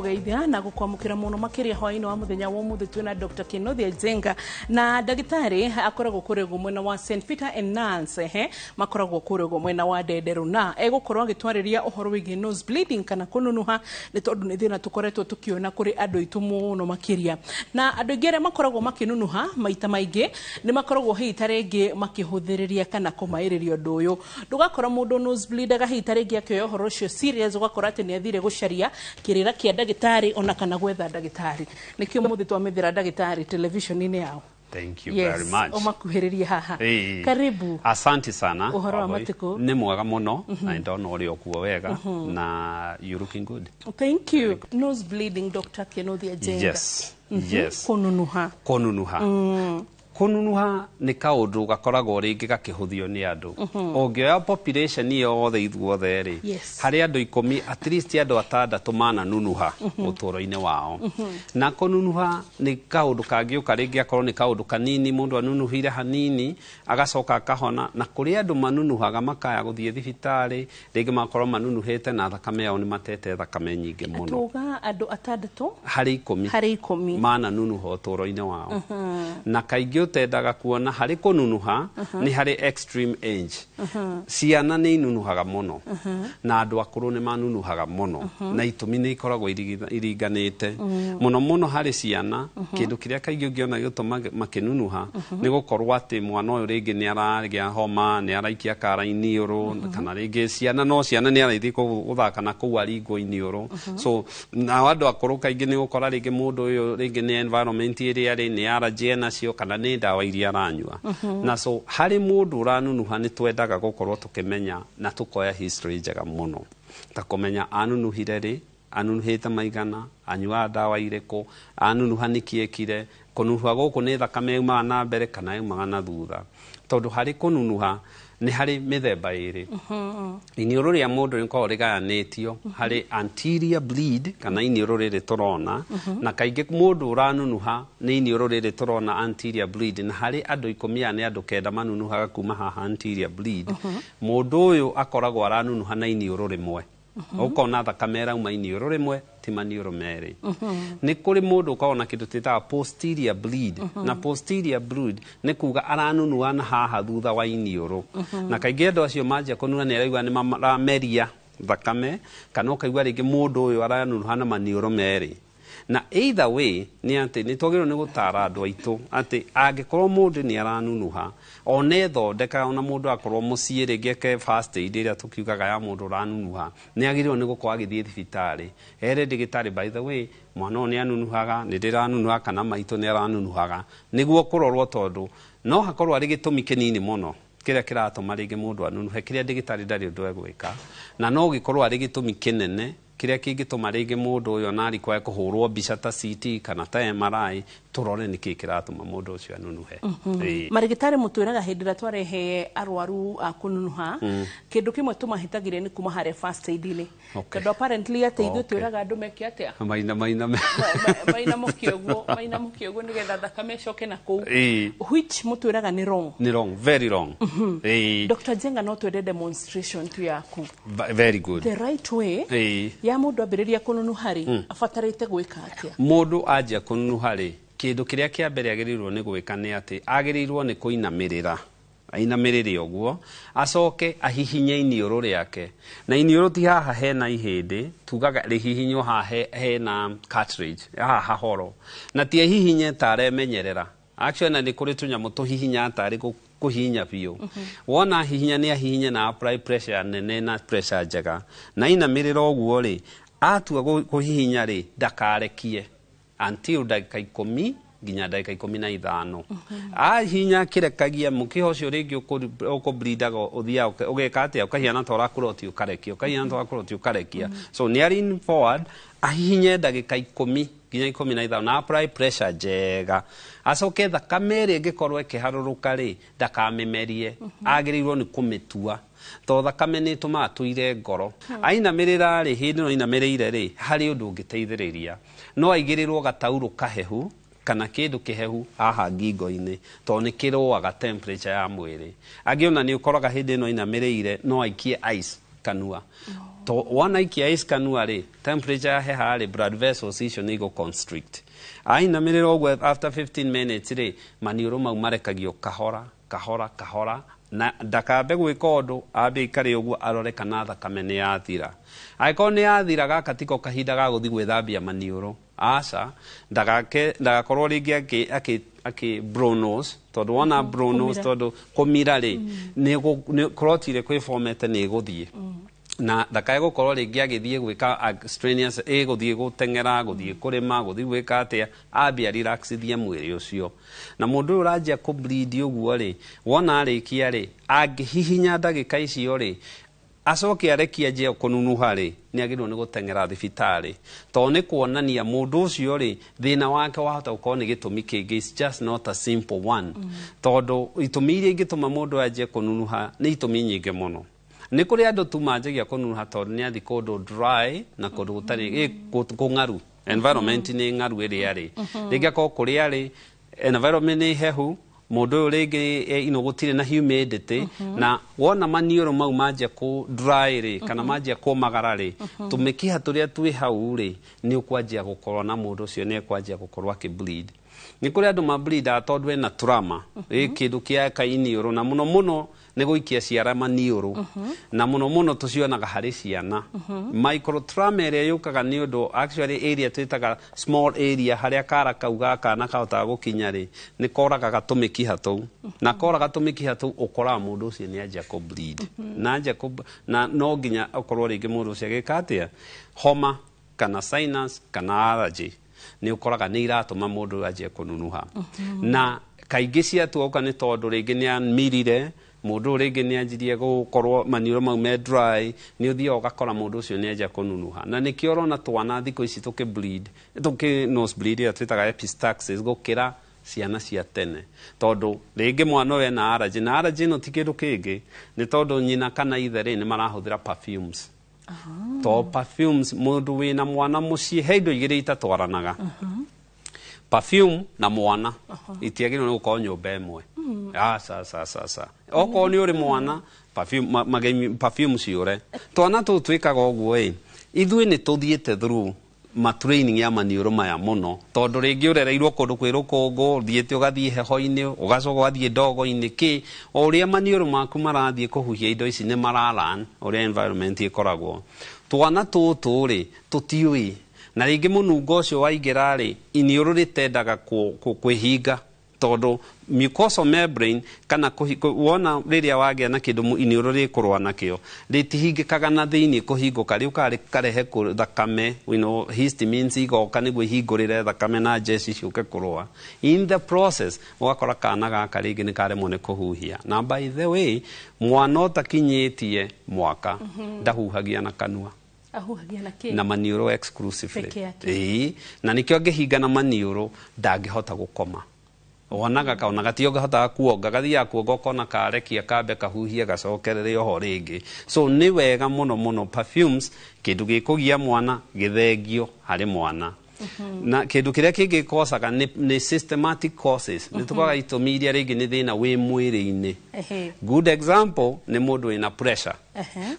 Ngũkũgeithia na gũkwamũkĩra mũno makĩria hwaĩ-inĩ wa mũthenya wa ũmũthĩ. Twĩna Dr. Kinuthia Njenga, na ndagĩtarĩ akoragwo kũrĩa ũguo mwena wa St Peter and Nuns, ehe, makoragwo kũrĩa ũguo mwena wa Ndenderũ, na egũkorwo agĩtwarĩria ũhoro wĩgiĩ nose bleeding kana kũnunuha, nĩ tondũ nĩ thĩna tũkoretwo tũkĩona kũrĩ andũ aitũ mũno makĩria. Na andũ aingĩ arĩa makoragwo makĩnunuha maita maingĩ nĩ makoragwo hihi ta rĩngĩ makĩhũthĩrĩria kana kũmaĩrĩria ũndũ ũyũ. Ndũgakora mũndũ nose bleedaga hihi ta rĩngĩ akĩoya ũhoro ũcio serious, ũgakora atĩ nĩ athire gũcaria kĩrĩra kĩa ndagĩtarĩ ona kana gwetha ndagĩtarĩ. Nĩkĩo mũthĩ twamethera ndagĩtarĩ television-inĩ yao. Thank you very much. Ũmakuhĩrĩrie haha. Ĩĩ. Karibu. Asante sana. Ũhoro wa Wambui. matukũ? Nĩ mwega mũno na ndona ũrĩ o kuo wega na you looking good. Thank you. Nose bleeding, Dr. Kinuthia Njenga. Yes. Kũnunuha. Kũnunuha. Kũnunuha nĩ kaũndũ gakoragwo rĩngĩ gakĩhũthio nĩ andũ. Ũngĩoya population yothe ithuothe rĩ, harĩ andũ 10, at least andũ atandatũ mananunuha ũtũũro-inĩ wao. Na kũnunuha nĩ kaũndũ kangĩũka rĩngĩ akorwo nĩ kaũndũ kanini, mũndũ anunuhire hanini agacoka akahona. Na kũrĩ andũ manunuhaga makaya gũthiĩ thibitarĩ, rĩngĩ magakorwo manunuhĩte na thakame yao nĩ matete thakame nyingĩ mũno. Tuga andũ atandatũ harĩ 10 harĩ 10 mananunuha ũtũũro-inĩ wao. Na kaingĩ ũtendaga kuona harĩ kũnunuha nĩ harĩ extreme age. Ciana nĩ inunuhaga mũno na andũ akũrũ nĩ manunuhaga mũno, na itũmi nĩ ikoragwo iringanĩte. Mũno mũno harĩ ciana, kĩndũ kĩrĩa kaingĩ ũngĩona gĩgũtũma makĩnunuha nĩ gũkorwo atĩ mwana ũyũ rĩngĩ nĩ aragĩa homa, nĩ araikia kara iniũrũ, kana rĩngĩ ciana no ciana nĩ araithi gũthaka na kũu aringwo iniũrũ. So nao andũ akũrũ kaingĩ nĩ gũkora rĩngĩ mũndũ ũyũ rĩngĩ nĩ environment ĩrĩa arĩ, nĩ allergy enacio, kana nĩ ndawa iria aranyua. Na so harĩ mũndũ ũranunuha nĩ twendaga gũkorwo tũkĩmenya na tũkoya history njega mũno, ta kũmenya anunuhire rĩ, anunuhĩte maigana, anyuaga ndawa irĩkũ, anunuha nĩkĩ ekire, kũnunuha gũkũ nĩ thakame yumaga na mbere kana yumaga na thutha. Tondũ harĩ kũnunuha nĩ harĩ mĩthemba ĩrĩ. Iniũrũ rĩa mũndũ rĩkoragwo rĩgayanĩtio harĩ anterior bleed kana iniũrũ rĩrĩ tũrona, na kaingĩ mũndũ ũranunuha nĩ iniũrũ rĩrĩ tũrona anterior bleed, na harĩ andũ 10 aya nĩ andũ 9 manunuhaga kuma haha anterior bleed. Mũndũ ũyũ akoragwo aranunuha na iniũrũ rĩmwe. Ũkona thakame ĩrauma iniũrũ rĩmwe, ti maniũrũ merĩ. Nĩ kũrĩ mũndũ ũkoragwo na kĩndũ twĩtaga posterior bleed, na posterior bleed nĩ kuga aranunua na haha thutha wa iniũrũ. Na kaingĩ andũ acio manjia kũnuna nĩ araigua nĩ marameria thakame, kana ũkaigua rĩngĩ mũndũ ũyũ aranunuha na maniũrũ merĩ. Na either way nĩ atĩ nĩ twagĩrĩirwo nĩ gũtara andũ aitũ atĩ angĩkorwo mũndũ nĩ aranunuha, ona ethondeka, ona mũndũ akorwo mũciĩ rĩngĩ eke first aid ĩrĩa tũkiugaga ya mũndũ ũranunuha, nĩ agĩrĩirwo nĩ gũkorwo agĩthiĩ thibitarĩ ere ndagĩtarĩ, by the way, mwana ũyũ nĩ anunuhaga, nĩ ndĩranunuha, kana maitũ nĩ aranunuhaga, nĩguo kũrorwo, tondũ no hakorwo arĩ gĩtũmi kĩnini mũno kĩrĩa kĩratũma rĩngĩ mũndũ anunuhe, kĩrĩa ndagĩtarĩ ndarĩ ũndũ egwĩka, na no gĩkorwo arĩ gĩtũmi kĩnene kĩrĩa kĩngĩtũma rĩngĩ mũndũ ũyũ ona arikwae kũhũrwo mbica ta CT kana ta MRI, tũrore nĩkĩ kĩratũma mũndũ ũcio anunuhe. Ĩĩ. Marĩgĩtarĩ, mũtwĩraga hĩndĩ ĩrĩa twarehe arwaru a kũnunuha, kĩndũ kĩmwe tũmahĩtagĩria nĩ kuma harĩa first aid-inĩ. Tondũ apparently atĩ ithuĩ twĩraga andũ meke atĩa? Maina maina. Mainamũke ũguo, mainamũke ũguo nĩgetha thakame ĩcoke na kũu. Ĩĩ. Which mũtwĩraga nĩ wrong. Nĩ wrong, very wrong. Ĩĩ. Dr. Njenga, no twende demonstration tu yaku. Very good. The right way Ĩĩ. ya mũndũ ambĩrĩria kũnunuha rĩ, abatarĩte gwĩka atĩa? Mũndũ anjia kũnunuha rĩ, kĩndũ kĩrĩa kĩa mbere agĩrĩirwo nĩ gwĩka nĩ atĩ agĩrĩirwo nĩ kũinamĩrĩra, ainamĩrĩre ũguo, acoke ahihinye iniũrũ rĩake. Na iniũrũ ti haha hena ihĩndĩ, tugaga rĩhihinywo haha hena cartilage, haha hahoro, na ti ahihinye ta aremenyerera. Actually, na nĩ kũrĩ tũnyamũ tũhihinyaga tarĩ kũhihinya biũ. Wona ahihinya, nĩ ahihinye na apply pressure nene na pressure njega. Na ainamĩrĩra ũguo rĩ, atua kũhihinya rĩ, ndakarekie until ndagĩka 10 nginya ndagĩka 15. Ahihinya akĩrekagia, mũkiha ũcio rĩngĩ ũkũblindaga ũthiaga ũgeka atĩa, ũkahiana ta ũrakũroti ũkarekia, ũkahiana ta ũrakũroti ũkarekia. So nĩ lean forward, ahihinye ndagĩka 10 nginya 15 na apply pressure njega. Acoke thakame ĩrĩa ĩngĩkorwo ĩkĩharũrũka rĩ, ndakamĩmerie, agĩrĩirwo nĩ kũmĩtua, tondũ thakame nĩ ĩtũmaga tũire ngoro. Ainamĩrĩra rĩ, hĩndĩ ĩno ainamĩrĩire rĩ, harĩ ũndũ ũngĩteithĩrĩria, no aigĩrĩrwo gataurũ kahehu kana kĩndũ kĩhehu haha ngingo-inĩ, tondũ nĩ kĩrũaga temperature ya mwĩrĩ. Angĩ ona nĩ ũkoraga hĩndĩ ĩno ainamĩrĩire no aikie ice kanua. To wona ikia ice kanua rĩ, temperature yaheha rĩ, blood vessels icio nĩ igũ constrict. Ainamĩrĩra ũguo after 15 minutes rĩ, maniũrũ mau marekagio kahora kahora kahora, na ndakambe gwĩka ũndũ, ambe aikare ũguo arore kana thakame nĩ yathira. Angĩkorwo nĩ yathira, gaka tiko kahinda ga gũthiĩ gwĩthambia maniũrũ, aca, ndagakorwo rĩngĩ akĩ blow nose, tondũ wona blow nose, Kũmira. Tondũ kũmira rĩ, nĩ clot ĩrĩa kwĩfomete nĩ ĩgũthiĩ, na ndakae gũkorwo rĩngĩ agĩthiĩ gwĩka strenuous, ĩgũthiĩ gũteng'era, gũthiĩ kũrĩma, gũthiĩ gwĩka atĩa, ambie relaxithie mwĩrĩ ũcio. Na mũndũ ũyũ ũranjia kũ bleed ũguo rĩ, wona arĩkia rĩ, angĩhihinya ndagĩka icio rĩ, acoke arekie anjie kũnunuha rĩ, nĩ agĩrĩirwo nĩ gũteng'era thibitarĩ, tondũ nĩ kuonania mũndũ ũcio rĩ, thĩna wake wahota gũkorwo nĩ gĩtũmi kĩngĩ. It's just not a simple one, tondũ itũmi iria ingĩtũma mũndũ anjie kũnunuha nĩ itũmi nyingĩ mũno. Nĩ kũrĩ andũ tu manjagia kũnunuha tondũ nĩ athi kũndũ dry na kũndũ gũtarĩ kũng'aru, environment nĩ ng'aru ĩrĩa rĩ, rĩngĩ akorwo kũrĩa rĩ environment nĩ hehu, mũndũ ũyũ rĩngĩ ino gũtirĩ na humidity, na wona maniũrũ mau manjia kũ dry rĩ, kana manjia kũmagara rĩ, tũmĩkiha tũrĩa twĩ hau rĩ, nĩ ũkwanjia gũkorwo na mũndũ ũcio nĩ ekwanjia gũkorwo akĩ bleed. Nĩ kũrĩ andũ mableedaga tondũ ena trauma, ĩ kĩndũ kĩa kainiũrũ, na mũno mũno nĩ gũikia ciara maniũrũ, na mũno mũno tũcionaga harĩ ciana. Microtrauma ĩrĩa yũkaga nĩ ũndũ actually area twĩtaga small area, harĩa kara kau ga kana kahotaga gũkinya rĩ, nĩ koragaga tũmĩkiha tũu, na koraga tũmĩkiha tũu, ũkoraga mũndũ ũcio nĩ anjia kũ bleed na anjia kũ na no nginya ũkorwo rĩngĩ mũndũ ũcio agĩka atĩa, homa kana sinus kana allergy, nĩ ũkoraga nĩ iratũma mũndũ anjie kũnunuha. Na kaingĩ ciatuoka nĩ tondũ rĩngĩ nĩ amirire mũndũ ũyũ, rĩngĩ nĩ anjirie gũkorwo maniũrũ mau me dry, nĩ ũthiaga ũgakora mũndũ ũcio nĩ anjia kũnunuha. Na nĩkĩo ũrona twana thikũ ici tũkĩ bleed, tũkĩ nose bleed ĩrĩa twĩtaga epistaxis, gũkĩra ciana cia tene, tondũ rĩngĩ mwana ũyũ ena allergy, na allergy ĩno ti kĩndũ kĩngĩ, nĩ tondũ nyina kana ithe rĩ, nĩ marahũthĩra perfumes. To perfumes, mũndũ wĩna mwana mũciĩ, he indo igĩrĩ itatwaranaga, perfume na mwana, itiagĩrĩirwo nĩ gũkorwo nyũmba ĩmwe. Aca aca aca aca, okorwo nĩ ũrĩ mwana, perfume perfume ciũre. Twana tũu twĩkaga ũguo ĩ, ithuĩ nĩ tũthiĩte through ma training ya maniũrũ maya mũno, tondũ rĩngĩ ũrereirwo kũndũ kwĩ rũkũngũ, ũthiĩte ũgathiĩ heho-inĩ, ũgacoka ũgathiĩ ndogo-inĩ, kĩ o ũrĩa maniũrũ maku marathiĩ kũhuhia indo ici, nĩ mararan ũrĩa environment ĩkoragwo. Twana tũtũ rĩ, tũtiũĩ, na rĩngĩ mũnungo ũcio waingĩra rĩ, iniũrũ rĩtendaga kwĩhinga, tondũ mucosal membrane kana wona rĩrĩa wagĩa na kĩndũ iniũrũ rĩkũrũa nakĩo, rĩtihingĩkaga na thĩinĩ, kũhingũka rĩũkaga rĩkarehe thakame, histamines igoka nĩguo ihingũrĩre thakame na njeci ciũke kũrũa. In the process ũgakora kana gaka rĩngĩ nĩ karemwo nĩ kũhuhia. Na by the way, mwana ũtakinyĩtie mwaka ndahuhagia na kanua. Ahuhagia na kĩ? Na maniũrũ exclusively. Peke yake. Ĩĩ, na nĩkĩo angĩhinga na maniũrũ ndangĩhota gũkoma. Wonaga kaona gatio gahotaga kuonga, gathiaga kuonga ũkona karekia kambe kahuhie gacokerere oho rĩngĩ. So nĩ wega mũno mũno, perfumes, kĩndũ gĩkũgia mwana, gĩthengio harĩ mwana. Na kĩndũ kĩrĩa kĩngĩ kocaga nĩ systematic causes, nĩ tũkoraga itũmi iria rĩngĩ nĩ thĩna wĩ mwĩrĩ-inĩ. Good example nĩ mũndũ wĩna pressure.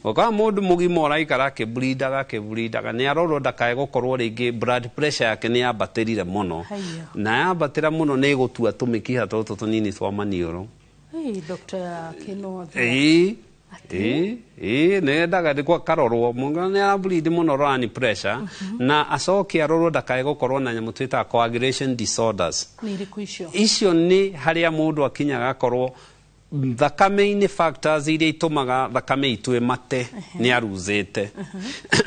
Ũkora mũndũ mũgima ũraikara akĩblindaga akĩblindaga, nĩ arorwo ndakae gũkorwo rĩngĩ blood pressure yake nĩ yambatĩrire mũno. Haiya. Na yambatĩra mũno nĩ ĩgũtua tũmĩkiha tũtũ tũnini twa maniũrũ. Hey, Dr. Kinothia. Ĩĩ. Atĩ? Ĩĩ, nĩ endaga karorwo mũndũ nĩ arableed mũno, rora ni pressure, na acoke arorwo ndakae gũkorwo na nyamũ twĩtaga coagulation disorders. Nĩ irĩkũ icio? Icio nĩ harĩa mũndũ akinyaga akorwo thakame-inĩ, factors iria itũmaga thakame itũ ĩmate nĩ aruzĩte,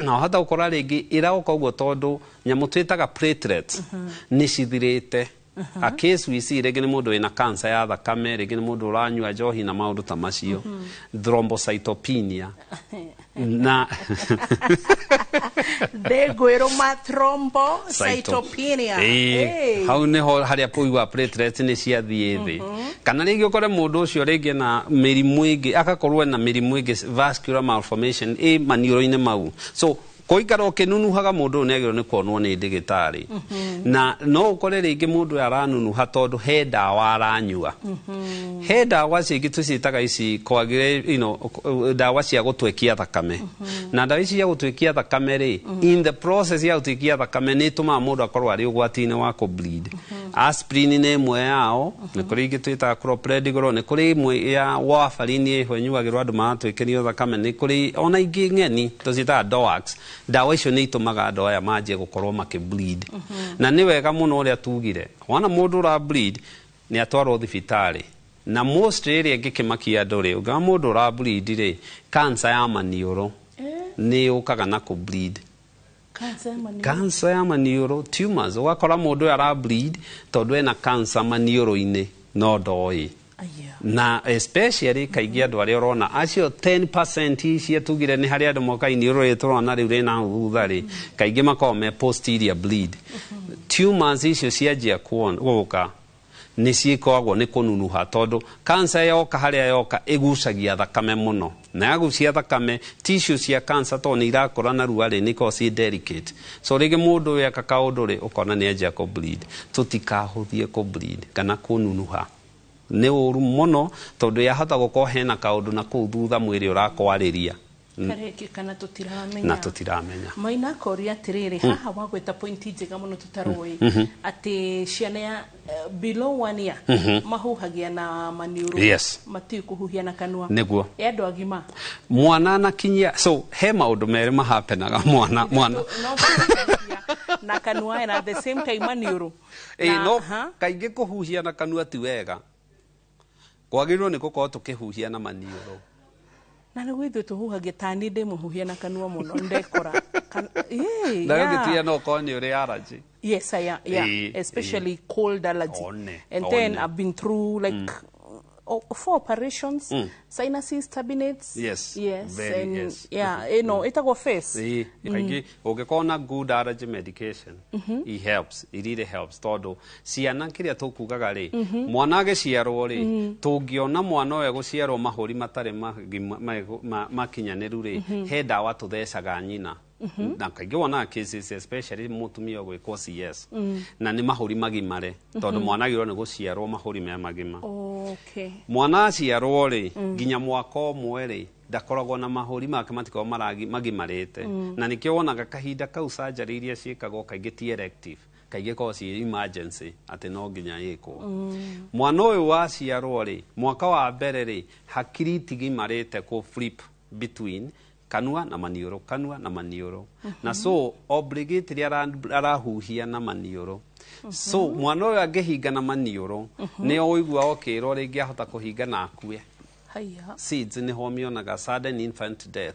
na wahota gũkora rĩngĩ ĩraoka ũguo tondũ nyamũ twĩtaga platelets nĩ cithirĩte. A case we see, rĩngĩ nĩ mũndũ wĩna cancer ya thakame, rĩngĩ nĩ mũndũ ũranyua njohi na maũndũ ta macio, thrombocytopenia na Ndĩngwĩrũma thrombocytopenia. Ĩĩ, Hey. hau nĩho harĩa kũigua platelets nĩ ciathiĩ thĩ, kana rĩngĩ ũkore mũndũ ũcio rĩngĩ na mĩrimũ ĩngĩ, agakorwo na mĩrimũ ĩngĩ, vascular malformation ĩ maniũrũ-inĩ mau. So Kũikara ũkĩnunuhaga mũndũ ũyũ nĩ agĩrĩirwo nĩ kuonwo nĩ ndĩgĩtarĩ. Na no ũkore rĩngĩ mũndũ ũyũ aranunuha tondũ he ndawa aranyua. He ndawa cingĩ tũciĩtaga ici coagula, ndawa cia gũtwekia thakame. Na ndawa ici cia gũtwekia thakame rĩ, in the process ya gũtwekia thakame nĩ ĩtũmaga mũndũ akorwo arĩ ũgwati-inĩ wa kũ bleed. Aspirin nĩ ĩmwe yao, nĩ kũrĩ ingĩ twĩtaga clopidogrel, nĩ kũrĩ ĩmwe ya warfarin ĩho ĩnyuagĩrwo andũ maratwekerio thakame, nĩ kũrĩ ona ingĩ ng'eni tũciĩtaga DOACs. Ndawa icio nĩ itũmaga andũ aya manjie gũkorwo makĩ bleed. Na nĩ wega mũno ũrĩa tugire, wona mũndũ ũra bleed nĩ atwarwo thibitarĩ. Na most ĩrĩa ĩngĩkĩmakia andũ rĩ, ũngĩona mũndũ ũra bleed rĩ, cancer ya maniũrũ nĩ yũkaga na kũ bleed. Cancer ya maniũrũ. Cancer ya maniũrũ, tumors, ũgakora mũndũ ũyũ ara bleed tondũ ena cancer maniũrũ-inĩ no ndoĩ. Aya. Na especially kaingĩ andũ arĩa ũrona acio 10% icio tugire nĩ harĩ andũ moka iniũrũ rĩrĩ tũrona rĩu rĩna hau thutha rĩ, kaingĩ makoragwo me posterior bleed. Tumors icio cianjia gũka nĩ ciĩkoragwo nĩ kũnunuha tondũ cancer yoka harĩa yoka ĩgucagia thakame mũno, na yagucia thakame tissue cia cancer tondũ nĩ irakũra narua rĩ, nĩ ikoragwo ciĩ delicate. So rĩngĩ mũndũ ũyũ eka kaũndũ rĩ, ũkona nĩ anjia kũ bleed. Tũtikahũthie kũ bleed kana kũnunuha, nĩ ũru mũno tondũ yahota gũkorwo hena kaũndũ na kũu thutha mwĩrĩ ũrakwarĩria Karekĩka na tũtiramenya. Na tũtiramenya. Maina akoria atĩrĩrĩ, haha wagwĩta pointi njega mũno tũtaroĩ, atĩ ciana ya below 1 year mahuhagia na maniũrũ, matiũĩ kũhuhia na kanua. Nĩguo. Ya andũ agima? Mwana anakinyia, so he maũndũ merĩ mahapenaga mwana mwana No kũhuhia na kanua and at the same time maniũrũ. Ĩ Na- no aha. kaingĩ kũhuhia na kanua ti wega, kwagĩrĩirwo nĩ gũkorwo tũkĩhuhia na maniũrũ. Na rĩu ithuĩ tũhuhagia, tani ndĩ mũhuhia na kanua mũno ndekora. Ĩĩ, Na yeah. gĩtuia no ũkorwo nĩ ũrĩ allergy. Yes, I am. Yeah, especially cold allergy. One, And then one. I've been through like four operations, sinuses, turbinates. Yes, Yes. very, And yes. yeah, itagwo face. Ĩĩ, kaingĩ ũngĩkorwo na good allergy medication, it helps, it really helps, tondũ ciana kĩrĩa tũkugaga rĩ, mwana agĩciarwo rĩ, tũngĩona mwana ũyũ agũciarwo mahũri matarĩ makinyanĩru rĩ, he ndawa tũthecaga nyina, na kaingĩ wonaga cases especially mũtumia ũgwĩkwo CS na nĩ mahũri magimare, tondũ mwana agĩrĩirwo nĩ gũciarwo mahũri me magima. Mwana aciarwo rĩ, nginya mwaka ũmwe rĩ, ndakoragwo na mahũri make matikoragwo magimarĩte, na nĩkĩo wonaga kahinda kau surgery iria ciĩkagwo kaingĩ ti elective, kaingĩ koragwo ciĩ emergency atĩ no nginya ĩkwo. Mwana ũyũ waciarwo rĩ, mwaka wa mbere rĩ, hakiri itigimarĩte kũ flip between kanua na maniũrũ, kanua na maniũrũ, na so obligatory arahuhia na maniũrũ. So mwana ũyũ angĩhinga na maniũrũ, nĩ ũigua okĩrwo rĩngĩ ahota kũhinga na akue. Haya. SIDS nĩho mĩonaga, sudden infant death,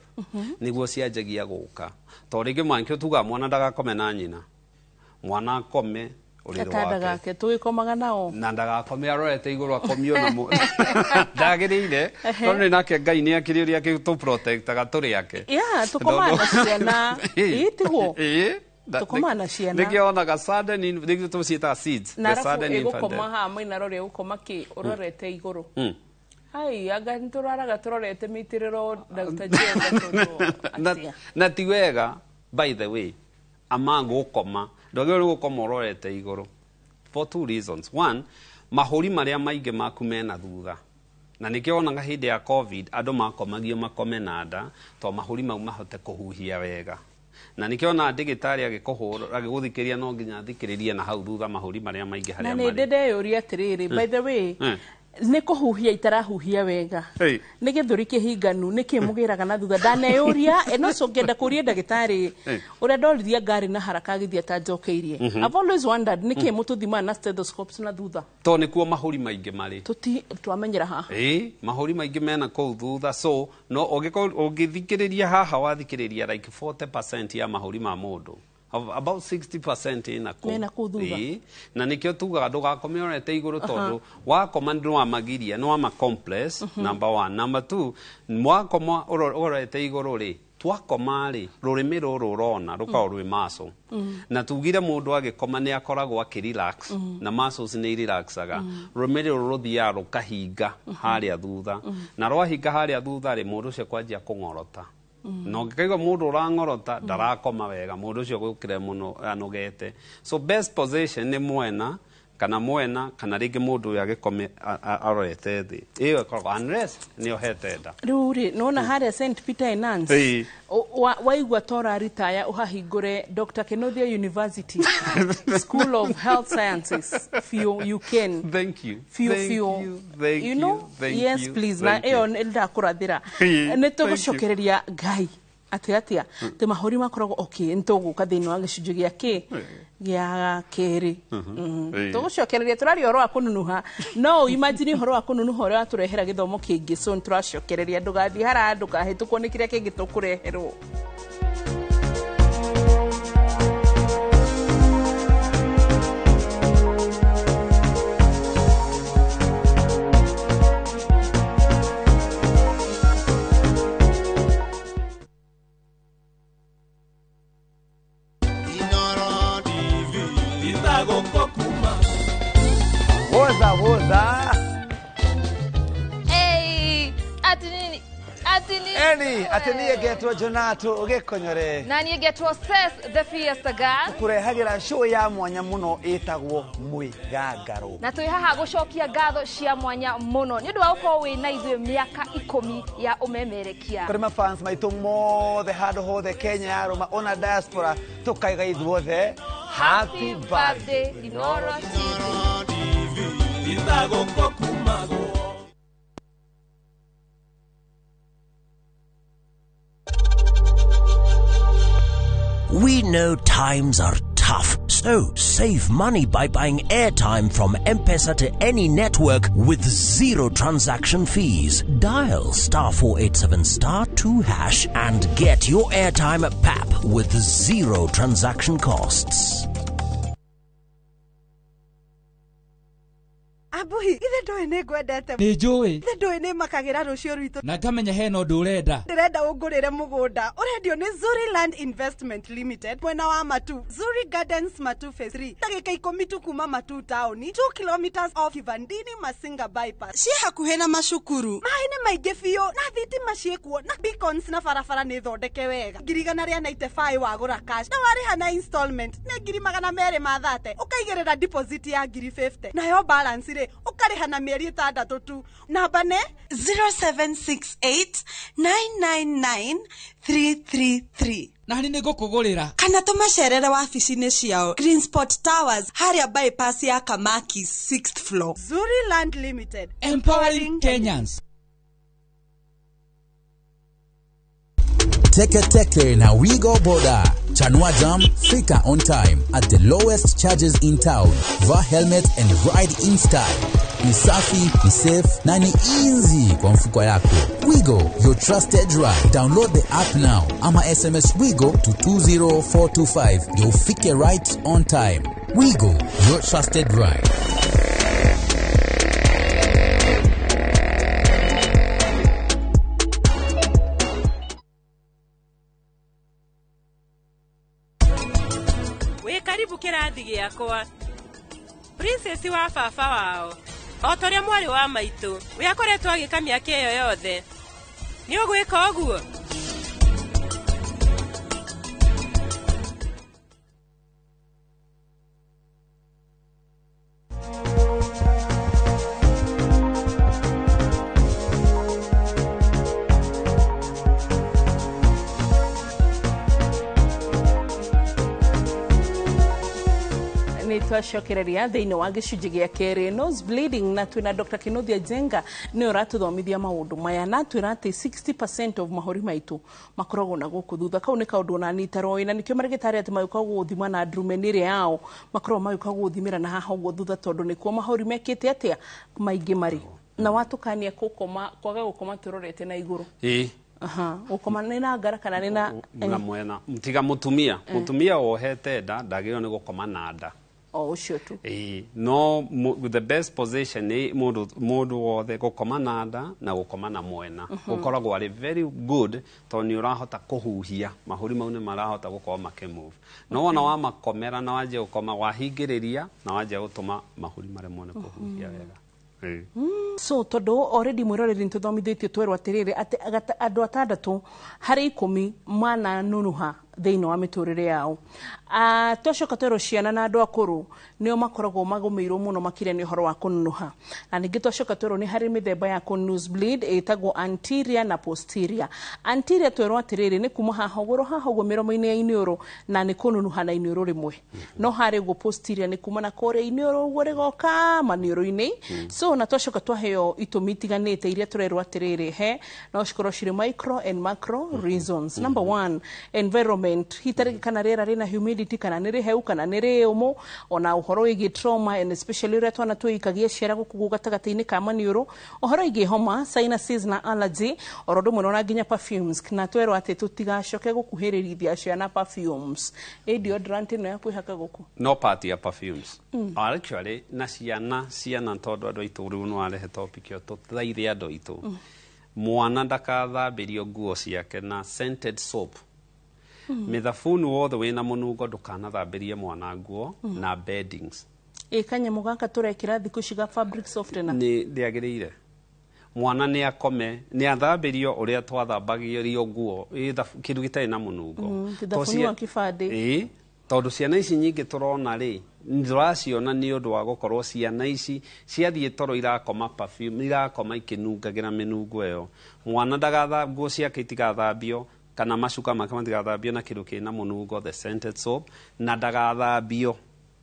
nĩguo cianjagia gũka, to rĩngĩ mwankĩo tugaga mwana ndagakome na nyina, mwana akome ũrĩrĩ Gatanda wake. Gake tũgĩkomaga nao. Na ndagakome arorete igũrũ, akomio na ndagĩrĩire, tondũ nĩ nake Ngai nĩ akĩrĩ ũrĩa tũprotectaga tũrĩ ake. Yeah, tũkomaga na ciana. Ĩĩ, tiguo? Ĩĩ. Tũkomaga na ciana. Nĩkĩo wonaga sudden nĩkĩo tũciĩtaga SIDS, Na the arabu sudden infant ĩgũkoma death. haha mwena rore ĩgũkoma kĩ ũrorete igũrũ. Hai, anga nĩtũraraga tũrorete mĩitĩrĩro, Dr. Jenga, tondũ atĩa? Na ti wega, by the way, ama gũkoma ndwagĩrĩirwo nĩ gũkoma ũrorete igũrũ for two reasons. One, mahũri marĩa maingĩ maku mena thutha, na nĩkĩo wonaga hĩndĩ ya COVID andũ makomagio makome na nda to mahũri mau mahote kũhuhia wega, na nĩkĩo wonaga ndĩgĩtarĩ agĩkũhũra agĩgũthikĩria no nginya athikĩrĩrie na hau thutha mahũri marĩa maingĩ Na harĩa nĩ ndĩ marĩ. ndeyũria atĩrĩrĩ, by the way, nĩ kũhuhia itarahuhia wega, Hey. nĩ gĩthũri kĩhinganu, nĩ kĩ mũgĩraga na thutha? Ndaneyũria ĩno, so ngĩenda kũria ndagĩtarĩ ũrĩa ndoririe ngari na haraka agĩthiĩ atanjokeirie. I've always wondered nĩ kĩ mũtũthimaga na stethoscopes na thutha. To nĩkuo mahũri maingĩ marĩ. Tũti twamenyera haha. Ĩĩ, mahũri maingĩ mena kũu thutha, so no ũngĩkorwo ũngĩthikĩrĩria haha wathikĩrĩria like 40% ya mahũri ma mũndũ, about 60% ĩna kũu. Mena kũu thutha. Ĩĩ, na nĩkĩo tugaga ndũgakome ũrorete igũrũ, tondũ wakoma nĩ wamagiria, nĩ wama compress, number one. Number two, wakoma ũrorete igũrũ rĩ, twakoma rĩ, rũrĩmĩ rũrũ ũrona rũkoragwo rwĩ muscle, na tugire mũndũ agĩkoma nĩ akoragwo akĩrelax na muscles nĩ irelaxaga, rũrĩmĩ rũrũ rũthiaga rũkahinga harĩa thutha, na rwahinga harĩa thutha rĩ, mũndũ ũcio kwanjia kũng'orota. Na ũngĩkaigua mũndũ ũrang'orota ndarakoma wega, mũndũ ũcio gũkĩre mũno anogete. So best position nĩ mwena kana mwena, kana rĩngĩ mũndũ ũyũ agĩkome arorete thĩ. Ĩyo ĩkoragwo unless nĩ ohete nda. Rĩu rĩ, nĩwona harĩa St Peter and Nuns, waigua ta ũraritaya ũhahingũre Dr. Kinuthia University School of Health Sciences biũ, you can. Thank you. Biũ Thank biũ. you. Thank You know? you. Thank Yes, you. please. Na Thank you. ĩyo nĩ ndakũrathĩra. Ĩĩ, Nĩ thank you. tũgũcokereria Ngai atĩ atĩa atĩ mahũri makoragwo okay. Nĩ tũgũka thĩinĩ wa gĩcunjĩ gĩa kĩ gĩa kerĩ. Tũgũcokereria tũraria ũhoro wa kũnunuha, no imagine ũhoro wa kũnunuha ũrĩa watũrehera gĩthomo kĩngĩ. So nĩ tũracokereria, ndũgathiĩ haraya, ndũkahĩtũkwo nĩ kĩrĩa kĩngĩ tũkũreherwo. Woza woza. Hey, ati nini? Ati nini? Eni, ati niĩ ngetwo Jonato ũgĩkonyore. Na niĩ ngetwo Ses the Fiesta Girl. Kũrehagĩra show ya mwanya mũno ĩtagwo Mwĩgangaro. Na twĩ haha gũcokia ngatho cia mwanya mũno nĩ ũndũ wa gũkorwo wĩ na ithuĩ mĩaka 10 ya ũmemerekia. Kũrĩ mafans maitũ mothe handũ hothe Kenya yarũma ona diaspora, tũkaiga ithuothe happy birthday Inoro TV. We know times are tough, so save money by buying airtime from M-Pesa to any network with zero transaction fees. Dial *487*2# and get your airtime at PAP with zero transaction costs. Abuhi, ithe ndũĩ nĩ ngwendete. Nĩ njũĩ. Ithe ndũĩ nĩ makagĩra rũciũ rwitũ. Na ngamenya hena ũndũ ũrenda. Ndĩrenda ũngũrĩre mũgũnda. Ũrendio nĩ Zuri Land Investment Limited mwena wa Matu. Zuri Gardens Matu Phase 3. Ndagĩka 10 tu kuma Matu town, 2 kilometers off Kivandini Masinga bypass. Ciĩ hakuhĩ na macukuru. Maĩ nĩ maingĩ biũ na thitima ciĩkuo na beacons na barabara nĩ thondeke wega. 195,000 wagũra cash na warĩha na installment nĩ 230,000. Ũkaigĩrĩra deposit ya 50,000. Nayo balance rĩ ũkarĩha na mĩeri 6 tu. Namba nĩ 0768 999 333. Na nĩ ngũkũgũrĩra. Kana tũmacerere wabici-inĩ ciao Green Spot Towers harĩa bypass ya Kamaki 6th floor. Zuri Land Limited, empowering Kenyans. Teke Teke na Wigo Boda. Chanua Jam, fika on time at the lowest charges in town. Vaa helmet and ride in style. Ni safi, ni safe na ni easy kwa mfuko yako. Wigo, your trusted ride. Download the app now ama SMS Wigo to 20425. You'll fike right on time. Wigo, your trusted ride. Karibu kĩrathi gĩakwa. Princess wa baba wao o ta ũrĩa mwarĩ wa maitũ we akoretwo agĩka mĩaka ĩyo yothe. Nĩ ũgwĩka ũguo? Twacokereria thĩinĩ wa gĩcunjĩ gĩa kerĩ nose bleeding, na twĩna Dr. Kinuthia Njenga nĩwe ũratũthomithia maũndũ maya, na twĩra atĩ 60% of mahũri maitũ makoragwo na gũkũ thutha. Kau nĩ kaũndũ ona niĩ itaroĩ, na nĩkĩo marĩgĩtarĩ atĩ magĩũka gũgũthima na ndurumeni ĩrĩa yao makoragwo magĩũka gũgũthimĩra na haha ũguo thutha, tondũ nĩkuo mahũri mekĩte atĩa maingĩ marĩ. Na watũkania gũkoma, kwaga gũkoma tũrorete na igũrũ. Ĩĩ. Aha, gũkoma nĩ na ngara kana nĩ na na mwena. Tiga mũtumia, mũtumia wohete nda ndagĩrĩirwo nĩ gũkoma na nda. O ũcio tu. Ĩĩ, no the best position nĩ mũndũ wothe gũkoma na nda na gũkoma na mwena. Gũkoragwo arĩ very good tondũ nĩ ũrahota kũhuhia, mahũri mau nĩ marahota gũkorwo makĩmove. No wona wamakomera na wanjia gũkoma wahingĩrĩria na wanjia gũtũma mahũri maremwo nĩ kũhuhia wega. So tondu already mwiroreri nituthomithĩtio twerwo atĩrĩrĩ atĩ andũ 6 harĩ 10 mananunuha thĩinĩ wa mĩtũrĩre yao. Twacoka twerwo ciana na andũ akũrũ nĩo makoragwo magũmĩirwo mũno makĩria nĩ ũhoro wa kũnunuha. Na ningĩ twacoka twerwo nĩ harĩ mĩthemba ya nosebleed ĩtagwo anterior na posterior. Anterior twerwo atĩrĩrĩ nĩ kuma haha ũgũrũ, haha ũguo mĩromo-inĩ ya iniũrũ, na nĩ kũnunuha na iniũrũ rĩmwe. No harĩ ũguo posterior nĩ kuma na kũrĩa iniũrũ ũguo rĩgoka maniũrũ-inĩ. So na twacoka twaheo itũmi itiganĩte iria tũrerwo atĩrĩrĩ he no cikorwo cirĩ micro and macro reasons. Number one, environment, hitarĩ kana rĩera rĩna humidity, kana nĩ rĩhehu kana nĩ rĩũmũ, ona ũhoro wĩgiĩ trauma and especially ũrĩa twana twĩikagia ciara gũkũ gatagatĩ-inĩ ka maniũrũ, ũhoro wĩgiĩ homa, sinuses na allergy, oro ũndũ ũmwe na nginya perfumes. Na twerwo atĩ tũtigacoke gũkuhĩrĩria ciana perfumes, ĩ deodorant ĩno ya kwĩhaka gũkũ. No part ya perfumes. Actually na ciana tondũ andũ aitũ rĩu no arehe topic ĩyo, tũthaithe andũ aitũ, mwana ndakathambĩrio nguo ciake na scented soap. Mĩthabuni wothe wĩna mũnungo ndũkanathambĩrie mwana nguo na beddings. Ĩ kanyamũ gaka tũrekĩra thikũ ici ga fabric softener? Nĩ ndĩagĩrĩire. Mwana nĩ akome, nĩ athambĩrio ũrĩa twathambagĩrio nguo, ĩ kĩndũ gĩtarĩ na mũnungo. Thabuni wa kĩbandĩ. Ĩĩ, tondũ ciana ici nyingĩ tũrona rĩ, tũraciona nĩ ũndũ wa gũkorwo ciana ici ciathiĩ toro irakoma perfume, irakoma ikĩnungagĩra mĩnungo ĩyo. Mwana ndagatha nguo ciake itigathambio kana macuka make matigathambio na kĩndũ kĩna mũnungo, the scented soap, na ndagathambio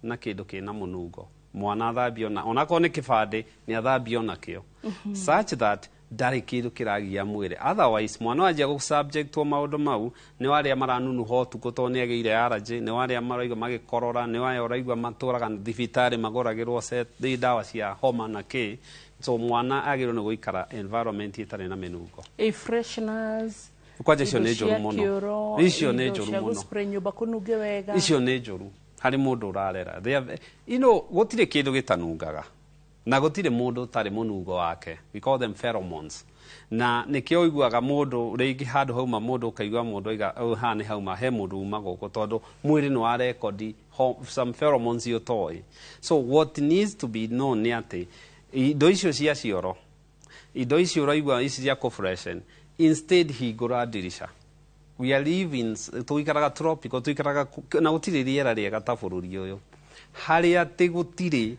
na kĩndũ kĩna mũnungo. Mwana athambio na onakorwo nĩ kĩbandĩ, nĩ athambio nakĩo such that ndarĩ kĩndũ kĩragia mwĩrĩ. Otherwise mwana wanjia gũ-subjectwo maũndũ mau, nĩ warĩa maranunuha ũtukũ tondũ nĩ agĩire allergy, nĩ warĩa maraigua magĩkorora, nĩ warĩa ũraigua matũraga thibitarĩ magũragĩrwo ndawa cia homa na kĩ. So mwana agĩrĩirwo nĩ gũikara environment ĩtarĩ na mĩnungo. Ĩ fresheners? Kwanja icio Indo nĩ njũru cia mũno. kĩoro, Icio nĩ indo njũru cia mũno. gũspray nyũmba kũnunge wega. Icio nĩ njũru harĩ mũndũ ũrarera. Gũtirĩ kĩndũ gĩtanungaga na gũtirĩ mũndũ ũtarĩ mũnungo wake. We call them pheromones. Na nĩkĩo ũiguaga mũndũ rĩngĩ handũ hauma mũndũ, ũkaigua mũndũ aiga, "Oh, haha nĩ hauma he mũndũ uma gũkũ," tondũ mwĩrĩ nĩ wa rekondi some pheromones ũtoĩ. So what needs to be known nĩ atĩ indo icio cia cioro, indo icio ũraigua ici cia kũ-freshen, instead hingũra ndirica. We are living, tuikaraga tropical, tuikaraga na gũtirĩ rĩera rĩega ta bũrũri ũyũ, harĩa atĩ gũtirĩ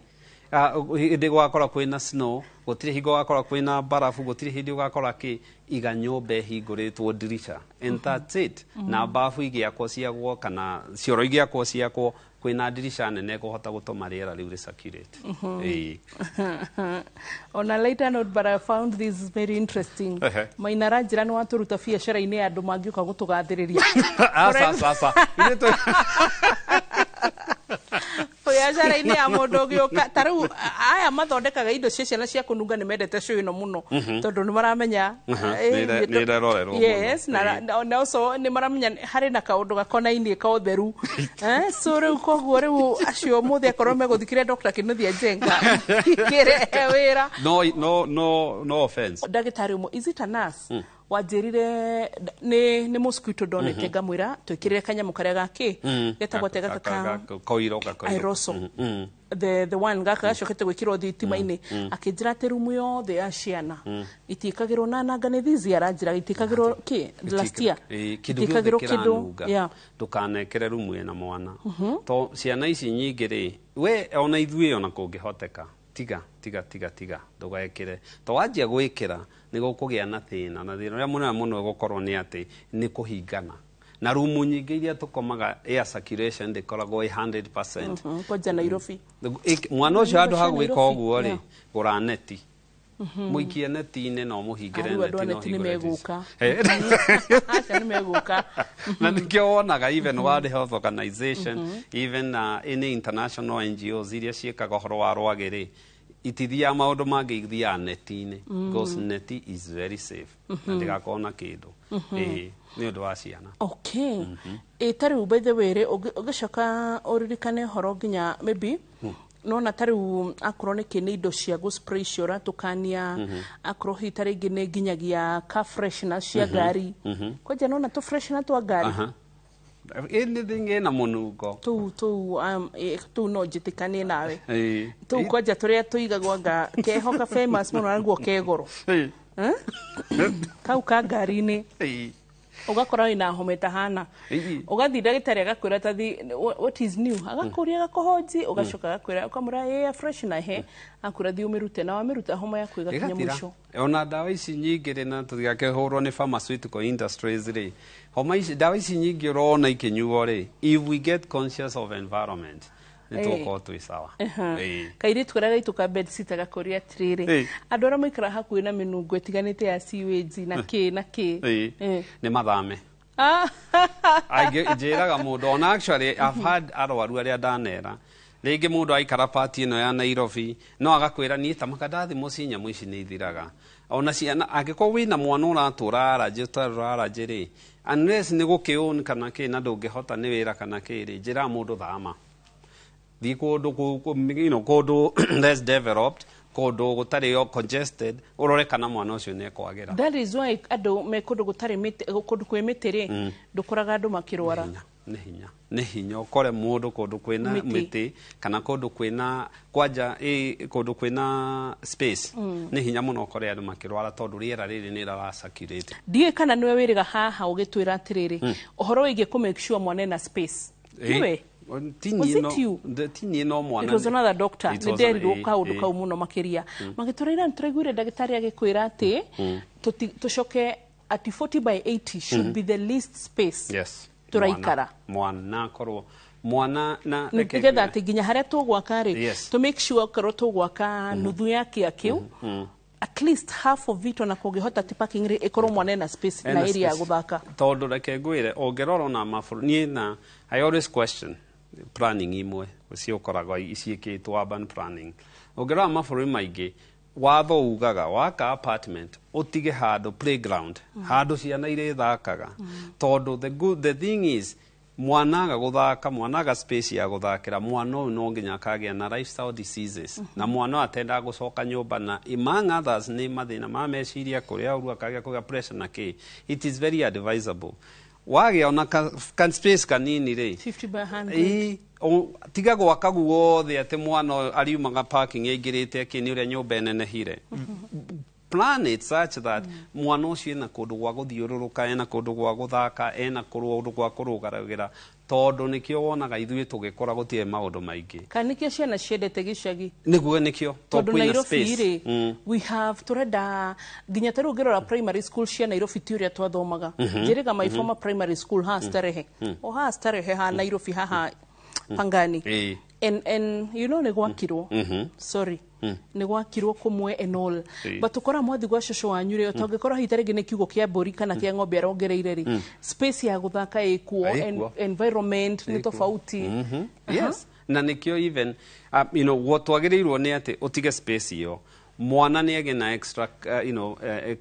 hĩndĩ gũgakora kwĩna snow, gũtirĩ hingo gũgakora kwĩna barabu, gũtirĩ hĩndĩ ũgakora kĩ. Iga nyũmba ĩhingũrĩtwo ndirica and that's it. Na babu igĩakwo ciagwo kana cioro igĩakwo ciakwo kwĩna ndirica nene kũhota gũtũma rĩera rĩu rĩ-circulate. Ĩĩ. On a lighter note, but I found this very interesting. Maina aranjĩra nĩ watũruta biacara-inĩ ya andũ mangĩũka gũtũgathĩrĩria. Aca, aca, aca. Ithuĩ Biacara-inĩ ya mũndũ ũgĩũka ta rĩu aya mathondekaga indo cia ciana cia kũnunga nĩ mendete show ĩno mũno tondũ nĩ maramenya Nĩ ĩrerorerwo mũno. Yes, na also nĩ maramenya harĩ na kaũndũ gakonainie ka ũtheru. So rĩu koguo rĩu acio ũmũthĩ akorwo megũthikĩrĩria Dr. Kinuthia Njenga kĩrehe wĩra. No, no, no, no offense. Ndagĩtarĩ ũmwe, is it a nurse, wanjĩrire nĩ mosquito ndonete, ngamwĩra twĩkĩrĩre kanyamũ karĩa gakĩ getagwo atĩa gaka ka Koiro, gakoiro. Aerosol, the one gaka gacokete gwĩkĩrwo thitima-inĩ. Akĩnjĩra atĩ rumu yothe ya ciana itiĩkagĩrwo na nanga nĩ thizi, aranjĩra itiĩkagĩrwo kĩ last year. Ĩĩ, kĩndũ gĩothe Itiĩkagĩrwo kĩndũ kĩranunga ndũkanekĩre rumu ĩna mwana to ciana ici nyingĩ rĩ, we ona ithuĩ ona kũngĩhoteka, tiga, tiga, tiga, tiga, ndũgekĩre, to wanjia gwĩkĩra nĩ gũkũgĩa na thĩna, na thĩna ũrĩa mũnene mũno ũgũkorwo nĩ atĩ nĩ kũhingana na rumu nyingĩ iria tũkomaga air circulation ndĩkoragwo ĩ 100%. Kwanja Nairobi. Mwana ũcio handũ ha Nairobi, gwĩka ũguo rĩ, gũra neti, mũikie neti-inĩ na ũmũhingĩre. Rĩu andũ a neti na neti nĩ ũhingũre megũka. ndirica. Aca, nĩ megũka. Na nĩkĩo wonaga even World Health Organization, even any international NGOs iria ciĩkaga ũhoro wa rwagĩ rĩ, itithiaga maũndũ mangĩ, ithiaga neti-inĩ, because neti is very safe na ndĩgakorwo na kĩndũ. Ĩĩ, nĩ ũndũ wa ciana. Okay, ĩ ta rĩu by the way rĩ, ũngĩcoka ũririkane ũhoro nginya maybe nona ta rĩu akorwo nĩ kĩ nĩ indo cia gũ spray icio ũratũkania, akorwo hihi ta rĩngĩ nĩ nginyagia car freshener cia ngari, kwanja nona tũ freshener twa ngari. Anything ĩna mũnungo. Tũu no njĩtĩkanie nawe. Ĩĩ. Tũu kwanja tũrĩa tũigagwo anga keho ka famous mũno naguo kegoro. Ĩĩ. Kau ka ngari-inĩ. Ĩĩ. Ũgakora wĩna homa ĩtahana. Ĩĩ. Ũgathiĩ ndagĩtarĩ agakwĩra tathi what is new, agakũria, agakũhonji, ũgacoka agakwĩra, ũkamũra air fresh na he akwĩra thiĩ ũmĩrute, na wamĩruta homa yaku ĩgakinya Ĩgathira. mũico. Ona ndawa ici nyingĩ rĩ, na tũtigakĩhũrwo nĩ pharmaceutical industries rĩ, homa ici, ndawa ici nyingĩ ũrona ikĩnyuo rĩ, if we get conscious of environment, nĩ tũgũkorwo twĩ sawa. Ĩĩ. Kairĩtu karĩa gaitũ ka bedsitter gakũria atĩrĩrĩ, andũ arĩa maikara hakuhĩ na mĩnungo ĩtiganĩte ya sewage na kĩ na kĩ. Ĩĩ. Nĩ mathame. Njĩraga mũndũ ona actually I've had arwaru arĩa ndanera rĩngĩ mũndũ aikara pati ĩno ya Nairobi no agakwĩra niĩ ta makandathi mũciĩ nyamũ ici nĩ ithiraga. Ona ciana, angĩkorwo wĩna mwana ũratũra arajĩ ũtarũra arajĩ rĩ, unless nĩ gũkĩũn kana kĩ na ndũngĩhota nĩ wĩra kana kĩ rĩ, njĩraga mũndũ thama, thiĩ kũndũ kũndũ less developed, kũndũ gũtarĩ congested, ũrore kana mwana ũcio nĩ ekwagĩra. That is why andũ me kũndũ gũtarĩ mĩtĩ, kũndũ kwĩ mĩtĩ rĩ, ndũkoraga andũ makĩrwara. Nĩ hinya, nĩ hinya ũkore mũndũ kũndũ kwĩna Mĩtĩ. mĩtĩ kana kũndũ kwĩna kwanja kũndũ kwĩna space, nĩ hinya mũno ũkore andũ makĩrwara tondũ rĩera rĩrĩ nĩ rĩra circulate. Ndiũĩ kana nĩwe wĩrĩga haha ũgĩtwĩra atĩrĩrĩ, ũhoro wĩgiĩ kũ make sure mwana ena space. Nĩwe? Ti Was niĩ it no you? Ti niĩ no mwana. It was another doctor. It Nĩ was nderirwo kaũndũ kau mũno makĩria. Magĩtũra nĩ tũraiguire ndagĩtarĩ agĩkwĩra atĩ tũcoke atĩ 40 by 80 should be the least space Yes. tũraikara. Mwana akorwo mwana na reke nĩgetha ngwĩre. atĩ nginya harĩa tũgwaka rĩ, to make sure okorwo tũgwaka nuthu ya kĩa kĩu, at least half of it, ona kũngĩhota ti parking rĩ, ĩkorwo mwana ena space na Ena area ya space. gũthaka. Tondũ reke ngwĩre, ũngĩrora ona mabũrũri, niĩ na I always question planning imwe ciũkoragwo ciĩkĩtwo, urban planning. Ũngĩrora mabũrũri maingĩ, watho ugaga waka apartment ũtige handũ playground, handũ ciana irĩthakaga, tondũ the thing is mwana aga gũthaka, mwana aga space ya gũthakĩra, mwana ũyũ no nginya akagĩa na lifestyle diseases, na mwana ũyũ atendaga gũcoka nyũmba na among others nĩ mathĩna ma meciria, kũrĩa ũru akagĩa kũgĩa pressure na kĩ. It is very advisable wagĩa ona ka space kanini rĩ. 50 by 100. Ĩĩ, tiga gwaka guothe atĩ mwana ũyũ ariumaga parking aingĩrĩte akĩ nĩ ũrĩa nyũmba ĩnenehire. Plan it such that mwana ũcio ena kũndũ gwa gũthiũrũrũka, ena kũndũ gwa gũthaka, ena kũndũ gwa kũrũgarũgĩra, tondũ nĩkĩo wonaga ithuĩ tũgĩkũra gũtirĩ maũndũ maingĩ. Kana nĩkĩo ciana ciendete gĩcagi? Nĩguo, nĩkĩo tondũ kwĩna Nairobi space. rĩ, we have tũrenda nginya ta rĩu ũngĩrora primary school cia Nairobi ti ũrĩa twathomaga. Njĩrĩga my former primary school ha Starehe, o ha Starehe ha Nairobi haha Pangani. And you know nĩ gwakirwo, sorry, nĩ gwakirwo kũmwe and all, but ũkora mwathi gwa cũcũ wanyu rĩ, ũtangĩkorwo hihi ta rĩngĩ nĩ kiugo kĩa mbũri kana kĩa ng'ombe arongereire rĩ, space ya gũthaka ĩkuo. Ĩkuo. Environment nĩ Ĩkuo. tofauti. Yes, na nĩkĩo even twagĩrĩirwo nĩ atĩ ũtige space ĩyo mwana nĩ agĩe na extra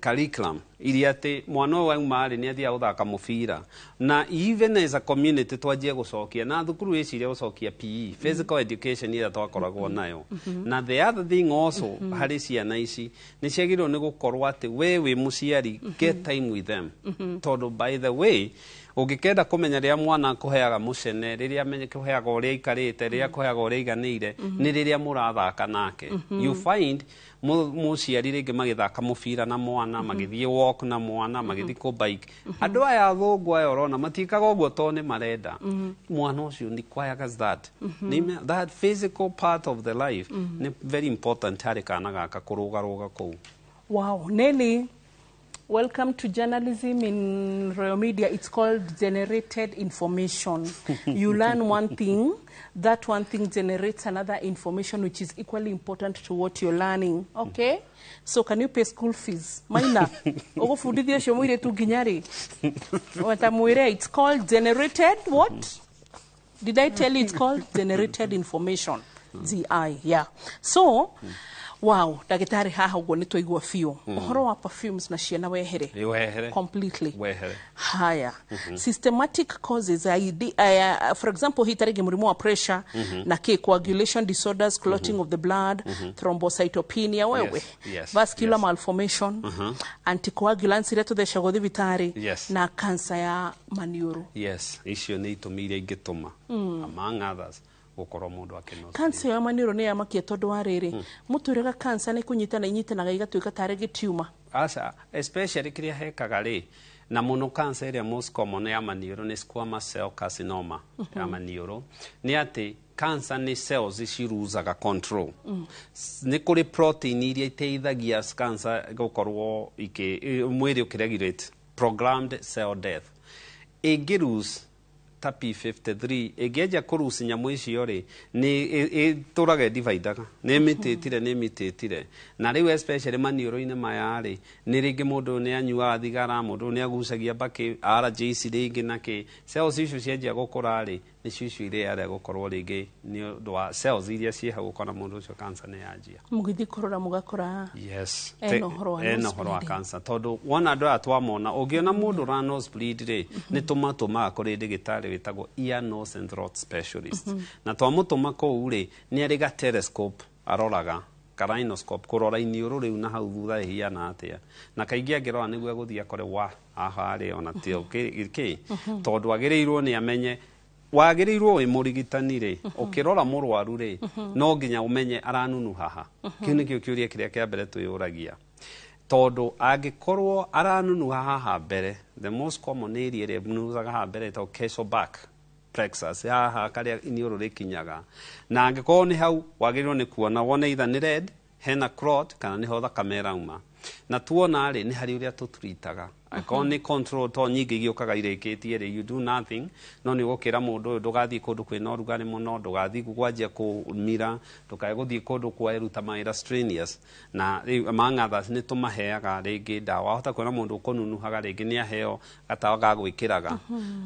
curriculum iria atĩ mwana ũyũ auma rĩ, nĩ athiaga gũthaka mũbira, na even as a community twanjie gũcokia na thukuru ĩcirie gũcokia PE, physical education ĩrĩa twakoragwo nayo. Na the other thing also, harĩ ciana ici nĩ ciagĩrĩirwo nĩ gũkorwo atĩ we wĩ mũciari, get time with them, tondũ by the way ũngĩkenda kũmenya rĩrĩa mwana akũheaga mũcene, rĩrĩa kũheaga ũrĩa aikarĩte, rĩrĩa kũheaga ũrĩa aiganĩire, nĩ rĩrĩa mũrathaka nake. You find mũciari rĩngĩ magĩthaka mũbira na mwana, magĩthiĩ walk na mwana, magĩthiĩ kũ bike. Andũ aya athũngũ aya ũrona matiĩkaga ũguo tondũ nĩ marenda mwana ũcio requires that. That physical part of the life nĩ very important harĩ kana gaka kũrũgarũga kũu. Wow, Nelly, welcome to journalism in Royal Media. It's called generated information. You learn one thing, that one thing generates another information which is equally important to what you're learning. Okay? So can you pay school fees? Maina, ũgũbundithia ũcio mũirĩtu nginya rĩ? Watamwĩre, it's called generated what? Did I tell you it's called generated information? GI, yeah. So, Wow, ndagĩtarĩ, haha ũguo nĩ twaigua biũ ũhoro wa perfumes na ciana, wehere. Wehere. Completely. Wehere. Haya, systematic causes ID, for example, hii tarĩngĩ mũrimũ wa pressure na kĩ, coagulation disorders, clotting of the blood, thrombocytopenia, wewe, vascular malformation, anticoagulants iria tũthecagwo thibitarĩ, na cancer ya maniũrũ. Yes, icio nĩ itũmi iria ingĩtũma, among others, gũkorwo mũndũ akĩnose. Cancer ya maniũrũ nĩ yamakia, tondũ wa rĩrĩ, mũtwĩraga cancer nĩ kũnyitana inyitanaga igatuĩka tarĩ gĩtiuma. Aca, especially kĩrĩa hekaga rĩ, na mũno cancer ĩrĩa most common ya maniũrũ nĩ squamous cell carcinoma ya maniũrũ, nĩ atĩ cancer nĩ cells ciruzaga control. Nĩ kũrĩ protein iria iteithagia cancer gũkorwo mwĩrĩ ũkĩregulate programmed cell death. Ĩngĩ lose ta P53, ĩngĩanjia kũruci nyamũ icio rĩ, nĩ ĩtũraga ĩdividaga, nĩ ĩmĩtĩtire, nĩ ĩmĩtĩtire, na rĩu especially maniũrũ-inĩ maya rĩ, nĩ rĩngĩ mũndũ nĩ anyuaga thigara, mũndũ nĩ agucagia mbakĩ, allergies rĩngĩ na kĩ, cells icio cianjia gũkũra rĩ, nĩcio icio irĩa gũkorwo rĩngĩ nĩ ũndũ wa cells iria ciĩ hau, ũkona mũndũ ũcio cancer nĩ yanjia. Mũgĩthiĩ kũrora mũgakora Yes. ena ũhoro wa ena nose ũhoro wa bleeding. Cancer, tondũ wona andũ aya twamona, ũngĩona mũndũ ra nose bleed rĩ, nĩ tũmatũmaga kũrĩ ndĩgĩtarĩ wĩtagwo ear, nose and throat specialist, na twamũtũma kũu rĩ, nĩ arĩ ga telescope aroraga, karhinoscope, kũrora iniũrũ rĩu na hau thutha ĩhiana atĩa, na kaingĩ angĩrora nĩguo egũthiĩ akore wa haha rĩ, ona ti kĩ, tondũ agĩrĩirwo nĩ amenye, wagĩrĩirwo wĩ mũrigitani rĩ, ũkĩrora mũrwaru rĩ, no nginya ũmenye aranunuha ha. Kĩu nĩkĩo kĩũria kĩrĩa kĩa mbere twĩyũragia, tondũ angĩkorwo aranunuha haha mbere, the most common area ĩrĩa ĩnunuhaga haha mbere ĩtagwo Kiesselbach plexus, haha karĩa iniũrũ rĩkinyaga, na angĩkorwo nĩ hau, wagĩrĩirwo nĩ kuona wone either nĩ red, hena clot, kana nĩho thakame ĩrauma. Na tuona rĩ, nĩ harĩ ũrĩa tũtritaga. Angĩkorwo nĩ control, to nyingĩ igĩũkaga irĩkĩtie rĩ, you do nothing, no nĩ ũgũkĩra mũndũ ũyũ ndũgathiĩ kũndũ kwĩna ũrugarĩ mũno, ndũgathiĩ kwanjia kũmira, ndũkae gũthiĩ kũndũ kweruta mawĩra strenuous, na rĩu among others nĩ tũmaheaga rĩngĩ ndawa. Wahota kuona mũndũ ũkũnunuhaga, rĩngĩ nĩ aheo gatawa ga gwĩkĩraga,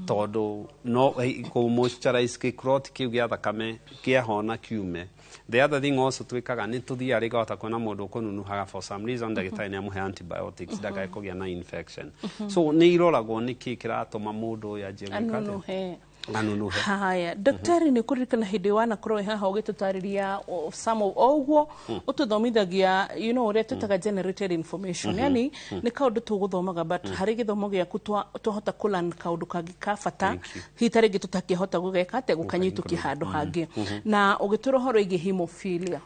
tondũ no kũ moisturize kĩ clot kĩu gĩa thakame kĩahona kiume. The other thing also twĩkaga, nĩ tũthiaga rĩngĩ, wahota kuona mũndũ ũkũnunuhaga, for some reason ndagĩtarĩ nĩ amũhe antibiotics ndakae kũgĩa na infection. So nĩ iroragwo nĩkĩ kĩratũma mũndũ ũyũ anjie gwĩka atĩa? Anunuhe. Anunuhe. Haya, daktari, nĩ kũririkana hĩndĩ wanakorwo wĩ haha ũgĩtũtarĩria some of o ũguo ũtũthomithagia, ũrĩa twĩtaga generated information, yani nĩ kaũndũ tũgũthomaga, but harĩ gĩthomo gĩaku twahota kũlearn kaũndũ kangĩ ka bata. Thank you. Hihi ta rĩngĩ tũtakĩhota gũgeka atĩa, gũkanyitũkia handũ hangĩ, na ũgĩtwĩra ũhoro wĩgiĩ hemophilia,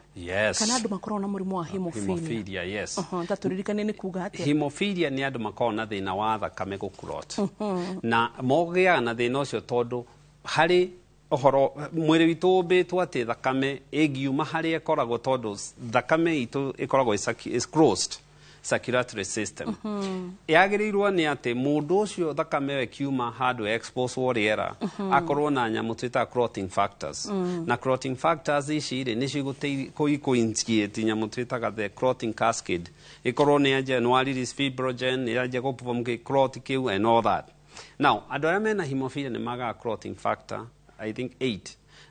kana andũ makoragwo na mũrimũ wa hemophilia. Hemophilia, yes. Ta tũririkane nĩ kuga atĩa. Hemophilia nĩ andũ makoragwo na thĩna wa thakame gũclot, na mogĩaga na thĩna ũcio tondũ harĩ ũhoro mwĩrĩ witũ ũmbĩtwo atĩ thakame ĩngiuma harĩa ĩkoragwo, tondũ thakame itũ ĩkoragwo is closed circulatory system, yagĩrĩirwo nĩ atĩ mũndũ ũcio thakame ĩyo ĩkiuma handũ expose rĩera, akorwo na nyamũ twĩtaga clotting factors, na clotting factors ici rĩ, nĩcio igũteithia nyamũ twĩtaga the clotting cascade, ĩkorwo nĩ yanjia nĩ release fibrinogen, nĩ yanjia gũ clot kĩu and all that. Now andũ arĩa mena hemophilia nĩ magaga clotting factor, I think 8,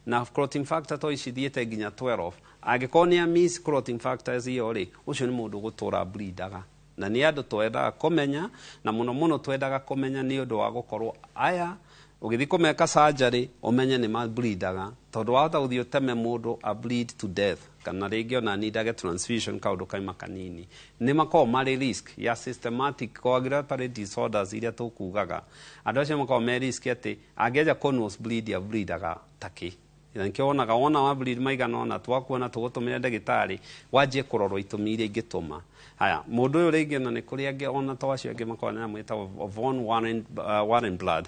na clotting factor to ici thiĩte nginya 12. Angĩkorwo nĩ miss clotting factors iyo rĩ, ũcio nĩ mũndũ ũgũtũra bleedaga, na nĩ andũ twendaga kũmenya, na mũno mũno twendaga kũmenya nĩ ũndũ wa gũkorwo aya ũgĩthiĩ kũmeka surgery, ũmenye nĩ mableedaga, tondũ wahota gũthiĩ ũteme mũndũ a bleed to death, kana rĩngĩ ona nindage transfusion kaũndũ kaima kanini. Nĩ makoragwo marĩ risk ya systematic coagulatory disorders iria tũkugaga. Andũ acio makoragwo me risk atĩ angĩanjia kũ nose bleed, ya bleedaga takĩ, na nĩkĩo wonaga wona wa bleed maigana ona twakuona tũgũtũmĩra ndagĩtarĩ wanjie kũrorwo itũmi iria ingĩtũma. Haya, mũndũ ũyũ rĩngĩ ona nĩ kũrĩ angĩ ona to acio angĩ makoragwo na nyamũ ĩtagwo von Warren, Warren blood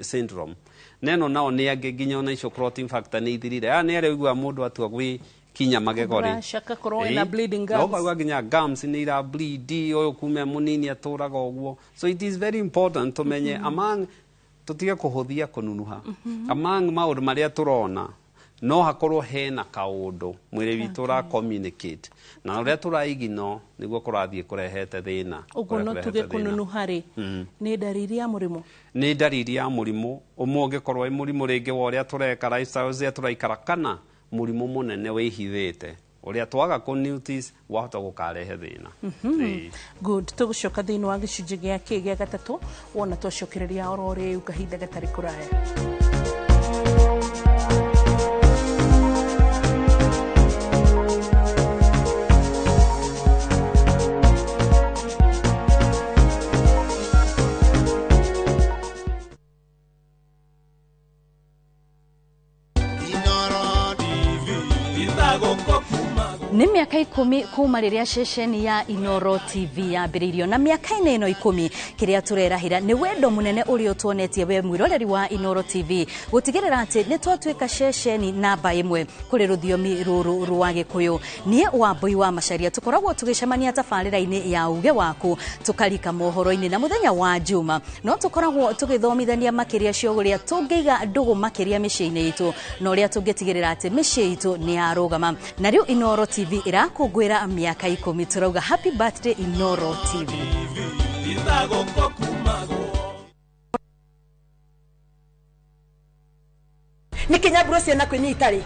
syndrome, neno nao nĩ angĩ nginya ona icio clotting factor nĩ ithirire. Aya nĩ arĩa ũiguaga mũndũ atua gwĩ kinya magego rĩ, Kũbrush, akakorwo ena bleeding gums. No ũkaigua nginya gums nĩ ira bleed, ũyũ kuma e mũnini atũraga ũguo. So it is very important tũmenye among, tũtige kũhũthia kũnunuha. Among maũndũ marĩa tũrona, no hakorwo hena kaũndũ mwĩrĩ witũ ũra communicate na ũrĩa tũraigino nĩguo kũrathiĩ kũrehete thĩna. Ũguo Kũrĩa no kũrehete tuge thĩna. kũnunuha rĩ, nĩ ndariri ya mũrimũ? Nĩ ndariri ya mũrimũ ũmwe, ũngĩkorwo wĩ mũrimũ rĩngĩ wa ũrĩa tũreka, lifestyle iria tũraikara, kana mũrimũ mũnene wĩhithĩte. Ũrĩa twaga kũ notice wahota gũkarehe thĩna. Ĩĩ. Good, tũgũcoka thĩinĩ wa gĩcunjĩ gĩa kĩ gĩa gatatũ wona twacokereria oro rĩu kahinda gatarĩ kũraya. Nĩ mĩaka 10 kuma rĩrĩa ceceni ya Inoro TV yambĩrĩirio, na mĩaka-inĩ ĩno 10 kĩrĩa tũrerahĩra nĩ wendo mũnene ũrĩa ũtuonetie we mwĩroreri wa Inoro TV gũtigĩrĩra atĩ nĩ twatuĩka ceceni namba 1 kũrĩ rũthiomi rũrũ rwa Gĩkũyũ. Niĩ Wambui wa Macharia tũkoragwo tũgĩcemania tabarĩra-inĩ ya Uge Waku, tũkarika mohoro-inĩ, na mũthenya wa Juma no tũkoragwo tũgĩthomithania makĩria cia ũrĩa tũngĩiga ndũgũ makĩria mĩciĩ-inĩ itũ na ũrĩa tũngĩtigĩrĩra atĩ mĩciĩ itũ nĩ yarũgama. Na rĩu Inoro TV irakũngũĩra mĩaka 10, tũrauga happy birthday Inoro TV.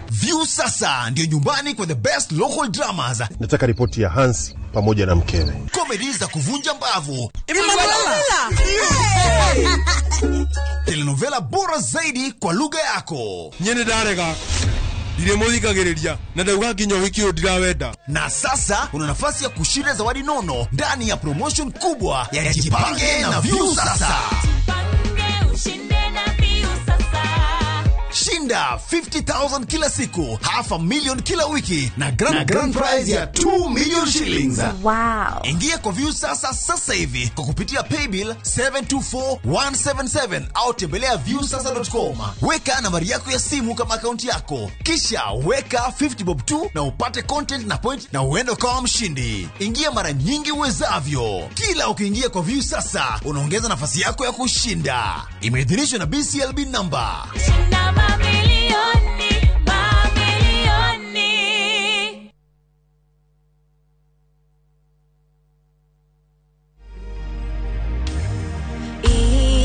View sasa ndio nyumbani kwa the best local dramas. Nataka ripoti ya Hans pamoja na mkewe. Comedy za kuvunja mbavu. Telenovela bora zaidi kwa lugha yako. Nyene ndarega. Ndiremuthikagiriria na ndauga nginya ũhiki ũyũ ndirawenda. Na sasa una nafasi ya kushinda zawadi nono ndani ya promotion kubwa ya Jipange na View Sasa. Shinda 50,000 kila siku, 500,000 kila wiki na grand prize ya 2 million shillings. Wow. Ingia kwa View Sasa sasa hivi kwa kupitia paybill 724177 au tembelea viewsasa.com. Weka nambari yako ya simu kama akaunti yako, kisha weka 50 bob 2 na upate content na point na uende ukawa mshindi. Ingia mara nyingi uwezavyo. Kila ukiingia kwa View Sasa unaongeza nafasi yako ya kushinda. Imeidhinishwa na BCLB number. Mamilioni, mamilioni.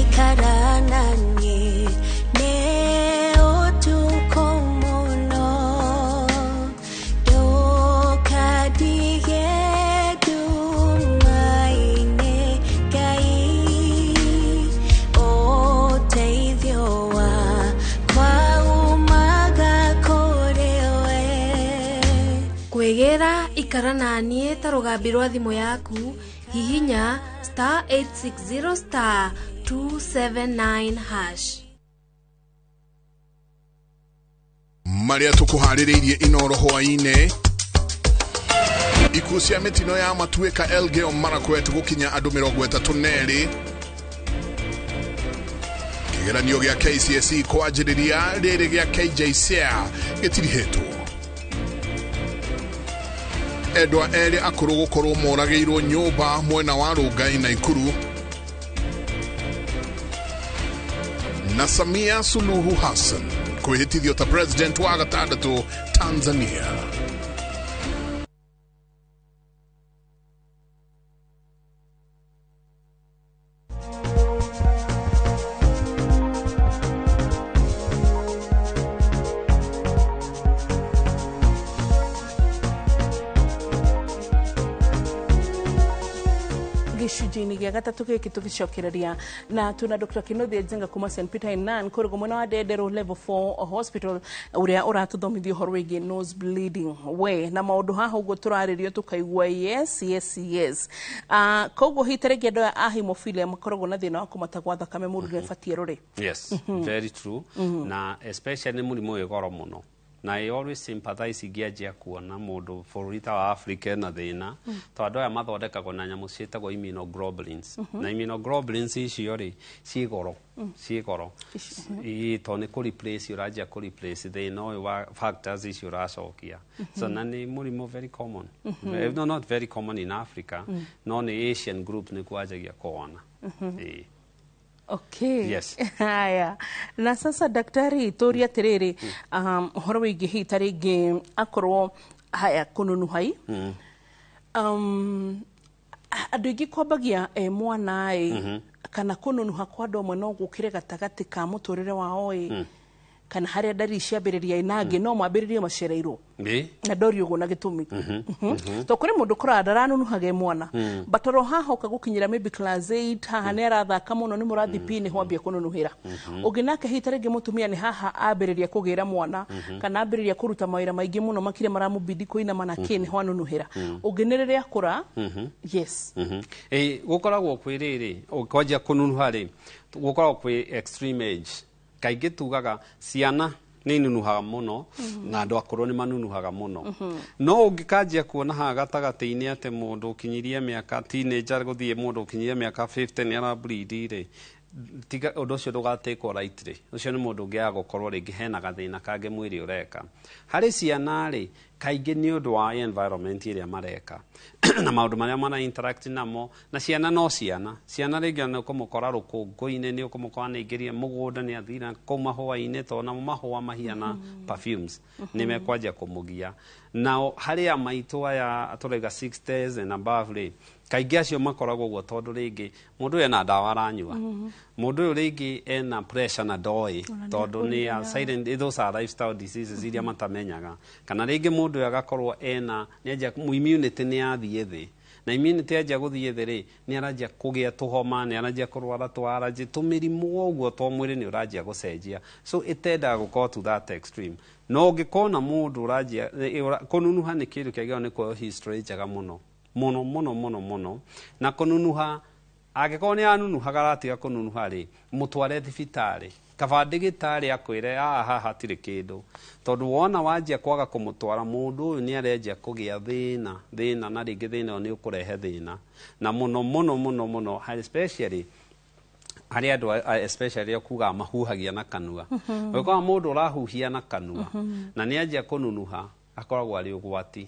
Ikaranani ne otukomono dokadige dumaine kai oteithiowa kwĩgĩra ikara naniĩ ta rũgambi rwa thimũ yaku, hihinya star 860 star 279 hash. Marĩa tũkũharĩrĩirie Inoro hwaĩ-inĩ. Ikuũ cia mĩtino ya matuĩka Elgeyo Marakwet gũkinya andũ 32. Kĩgeranio gĩa KCSE kwanjĩrĩria rĩrĩ gĩa KJSEA gĩtirihĩtwo. Endwa erĩ akũrũ gũkorwo moragĩirwo nyũmba mwena wa Rongai Naikuru. Na Samia Suluhu Hassan kwĩhĩtithio ta president wa gatandatũ Tanzania. Gĩcunjĩ-inĩ gĩa gatatũ gĩkĩ tũgĩcokereria na twĩna Dr. Kinuthia Njenga kuma St Peter Nan kũrĩ mwena wa Ndenderũ Level 4 Hospital ũrĩa ũratũthomithia ũhoro wĩgiĩ nose bleeding we na maũndũ haha ũguo tũrarĩrio tũkaigua yes yes yes. Koguo hihi ta rĩngĩ andũ aya a hemophilia makoragwo na thĩna wa kũmata gwa thakame mũndũ nĩ abatiĩ rũrĩ? Yes, very true. Na especially mũrimũ wĩ goro mũno. Na I always sympathize ingĩanjia kuona mũndũ bũrũri ta wa Africa na thĩna, tondũ andũ aya mathondekagwo na nyamũ ciĩtagwo immunoglobulins. Na immunoglobulins icio rĩ ciĩ goro, ciĩ goro. Tondũ nĩ kũ replace ũranjia kũ replace thĩna ũyũ wa factors icio ũracokia. So na nĩ mũrimũ very common. No, not very common in Africa, no nĩ Asian group nĩ kwanjagia kuona. Ĩĩ. Okay. Yes. Haya. Na sasa daktari tũrie atĩrĩrĩ, ũhoro wĩgiĩ hihi ta rĩngĩ akorwo haya kũnunuhai. Andũ aingĩ kwambagia mwana ĩ, kana kũnunuha kwa andũ amwe no gũkĩre gatagatĩ ka mũtũrĩre wao ĩ. Kana harĩa ndariri ciambĩrĩria inangĩ no mambĩrĩrie macereirwo na ndori ũguo na gĩtũmi. To kũrĩ mũndũ ũkoraga ndaranunuhaga e mwana, but oro haha ũka gũkinyĩra maybe class 8 haha nĩ arathaka mũno, nĩ mũrathi P, nĩho ambia kũnunuhĩra. Ũngĩ nake hihi ta rĩngĩ mũtumia nĩ haha ambĩrĩria kũgĩra mwana, kana ambĩrĩria kũruta mawĩra maingĩ mũno makĩria maramũbidi kũinama na kĩ, nĩho anunuhĩra. Ũngĩ nĩ rĩrĩa akũra. Yes. Ĩ gũkoragwo kwĩ rĩrĩ, kwanjia kũnunuha rĩ, gũkoragwo kwĩ extreme age. Kaingĩ tugaga ciana nĩ inunuhaga mũno na andũ akũrũ nĩ manunuhaga mũno. No ũngĩkanjia kuona haha gatagatĩ-inĩ atĩ mũndũ ũkinyirie mĩaka teenager gũthiĩ mũndũ ũkinyirie mĩaka 50 nĩ arableed rĩ, tiga ũndũ ũcio ndũgatekwo lightly. Ũcio nĩ mũndũ ũngĩaga gũkorwo rĩngĩ hena gathĩna kangĩ mwĩrĩ ũreka. Harĩ ciana rĩ, kaingĩ nĩ ũndũ wa environment ĩrĩa mareka na maũndũ marĩa mara interact namo. Na ciana no ciana, ciana rĩngĩ nĩ ũkũmũkora rũkũngũ-inĩ, nĩ ũkũmũkora nĩ aingĩrire mũgũnda, nĩ athire kũu mahũa-inĩ, tondũ namo mahũa mahiana perfumes nĩ mekwanjia kũmũgia. Nao harĩ a maitũ aya tũrauga 60s and above rĩ, kaingĩ acio makoragwo ũguo tondũ rĩngĩ mũndũ ũyũ ena ndawa aranyua, mũndũ ũyũ rĩngĩ ena pressure na ndoĩ, tondũ nĩ a silent, those are lifestyle diseases iria matamenyaga. Kana rĩngĩ mũndũ ũyũ agakorwo ena nĩanjia immunity nĩ yathiĩ thĩ, na immunity yanjia gũthiĩ thĩ rĩ, nĩ aranjia kũgĩa tũhoma, nĩ aranjia kũrwara tũ allergy, tũmĩrimũ ũguo, to mwĩrĩ nĩ ũranjia gũcenjia. So ĩtendaga gũkorwo to that extreme. No ũngĩkona mũndũ ũranjia kũnunuha, nĩ kĩndũ kĩagĩrĩirwo nĩ kuoywo history njega mũno mũno mũno mũno mũno. Na kũnunuha, angĩkorwo nĩ anunuhaga aratiga kũnunuha rĩ, mũtware thibitarĩ, kaba ndĩgĩtarĩ akwĩre haha haha hatirĩ kĩndũ, tondũ wona wanjia kwaga kũmũtwara, mũndũ ũyũ nĩ arenjia kũgĩa thĩna thĩna, na rĩngĩ thĩna ũyũ nĩ ũkũrehe thĩna na mũno mũno mũno mũno, especially harĩ andũ especially arĩa kugaga mahuhagia na kanua. Ũgĩkora mũndũ ũrahuhia na kanua na nĩ anjia kũnunuha, akoragwo arĩ ũgwati.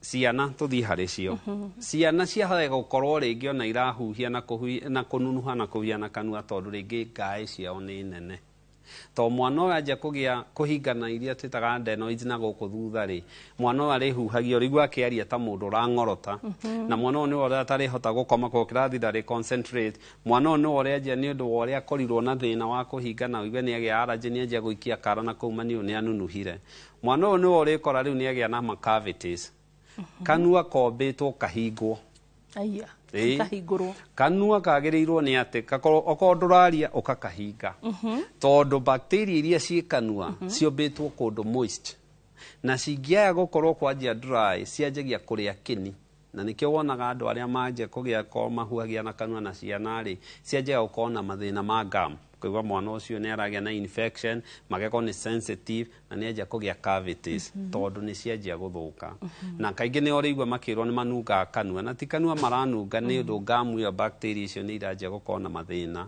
Ciana tũthiĩ harĩ cio, ciana ciahota gũkorwo rĩngĩ ona irahuhia na na kũnunuha na kũhuhia na kanua tondũ rĩngĩ ngaĩ ciao nĩ nene, to mwana ũyũ anjia kũgĩa kũhingana iria twĩtaga adenoids na gũkũ thutha rĩ, mwana ũyũ arĩhuhagia, ũrĩigua akĩaria ta mũndũ ũrang'orota. Na mwana ũyũ nĩwe ũrĩa atarĩhota gũkoma kũo kĩrathi, ndarĩ concentrate. Mwana ũyũ nĩwe ũrĩanjia nĩ ũndũ wa ũrĩa akorirwo na thĩna wa kũhingana, ũigue nĩ agĩa allergy, nĩ anjia gũikia kara na kũu maniũrũ, nĩ anunuhire. Mwana ũyũ nĩwe ũrĩkora rĩu nĩ agĩa na macavities, kanua kombĩtwo kahingwo. Aya. Ĩĩ. Kahingũrwo. Kanua kagĩrĩirwo nĩ atĩ gakorwo okorwo ndũraria ũkakahinga, tondũ bacteria iria ciĩ kanua ciũmbĩtwo kũndũ moist, na cingĩaga gũkorwo kwanjia dry, cianjagia kũrĩa kĩni. Na nĩkĩo wonaga andũ arĩa manjia kũgĩa korwo mahuhagia na kanua na ciana rĩ, cianjagia gũkorwo na mathĩna ma gum, kũigua mwana ũcio nĩ aragĩa na infection, magakorwo nĩ sensitive na nĩ anjia kũgĩa cavities, tondũ nĩ cianjia gũthũka. Na kaingĩ nĩ ũrĩigua makĩrwo nĩ manungaga kanua, na ti kanua maranunga, nĩ ũndũ gum ĩyo bacteria icio nĩ iranjia gũkorwo na mathĩna.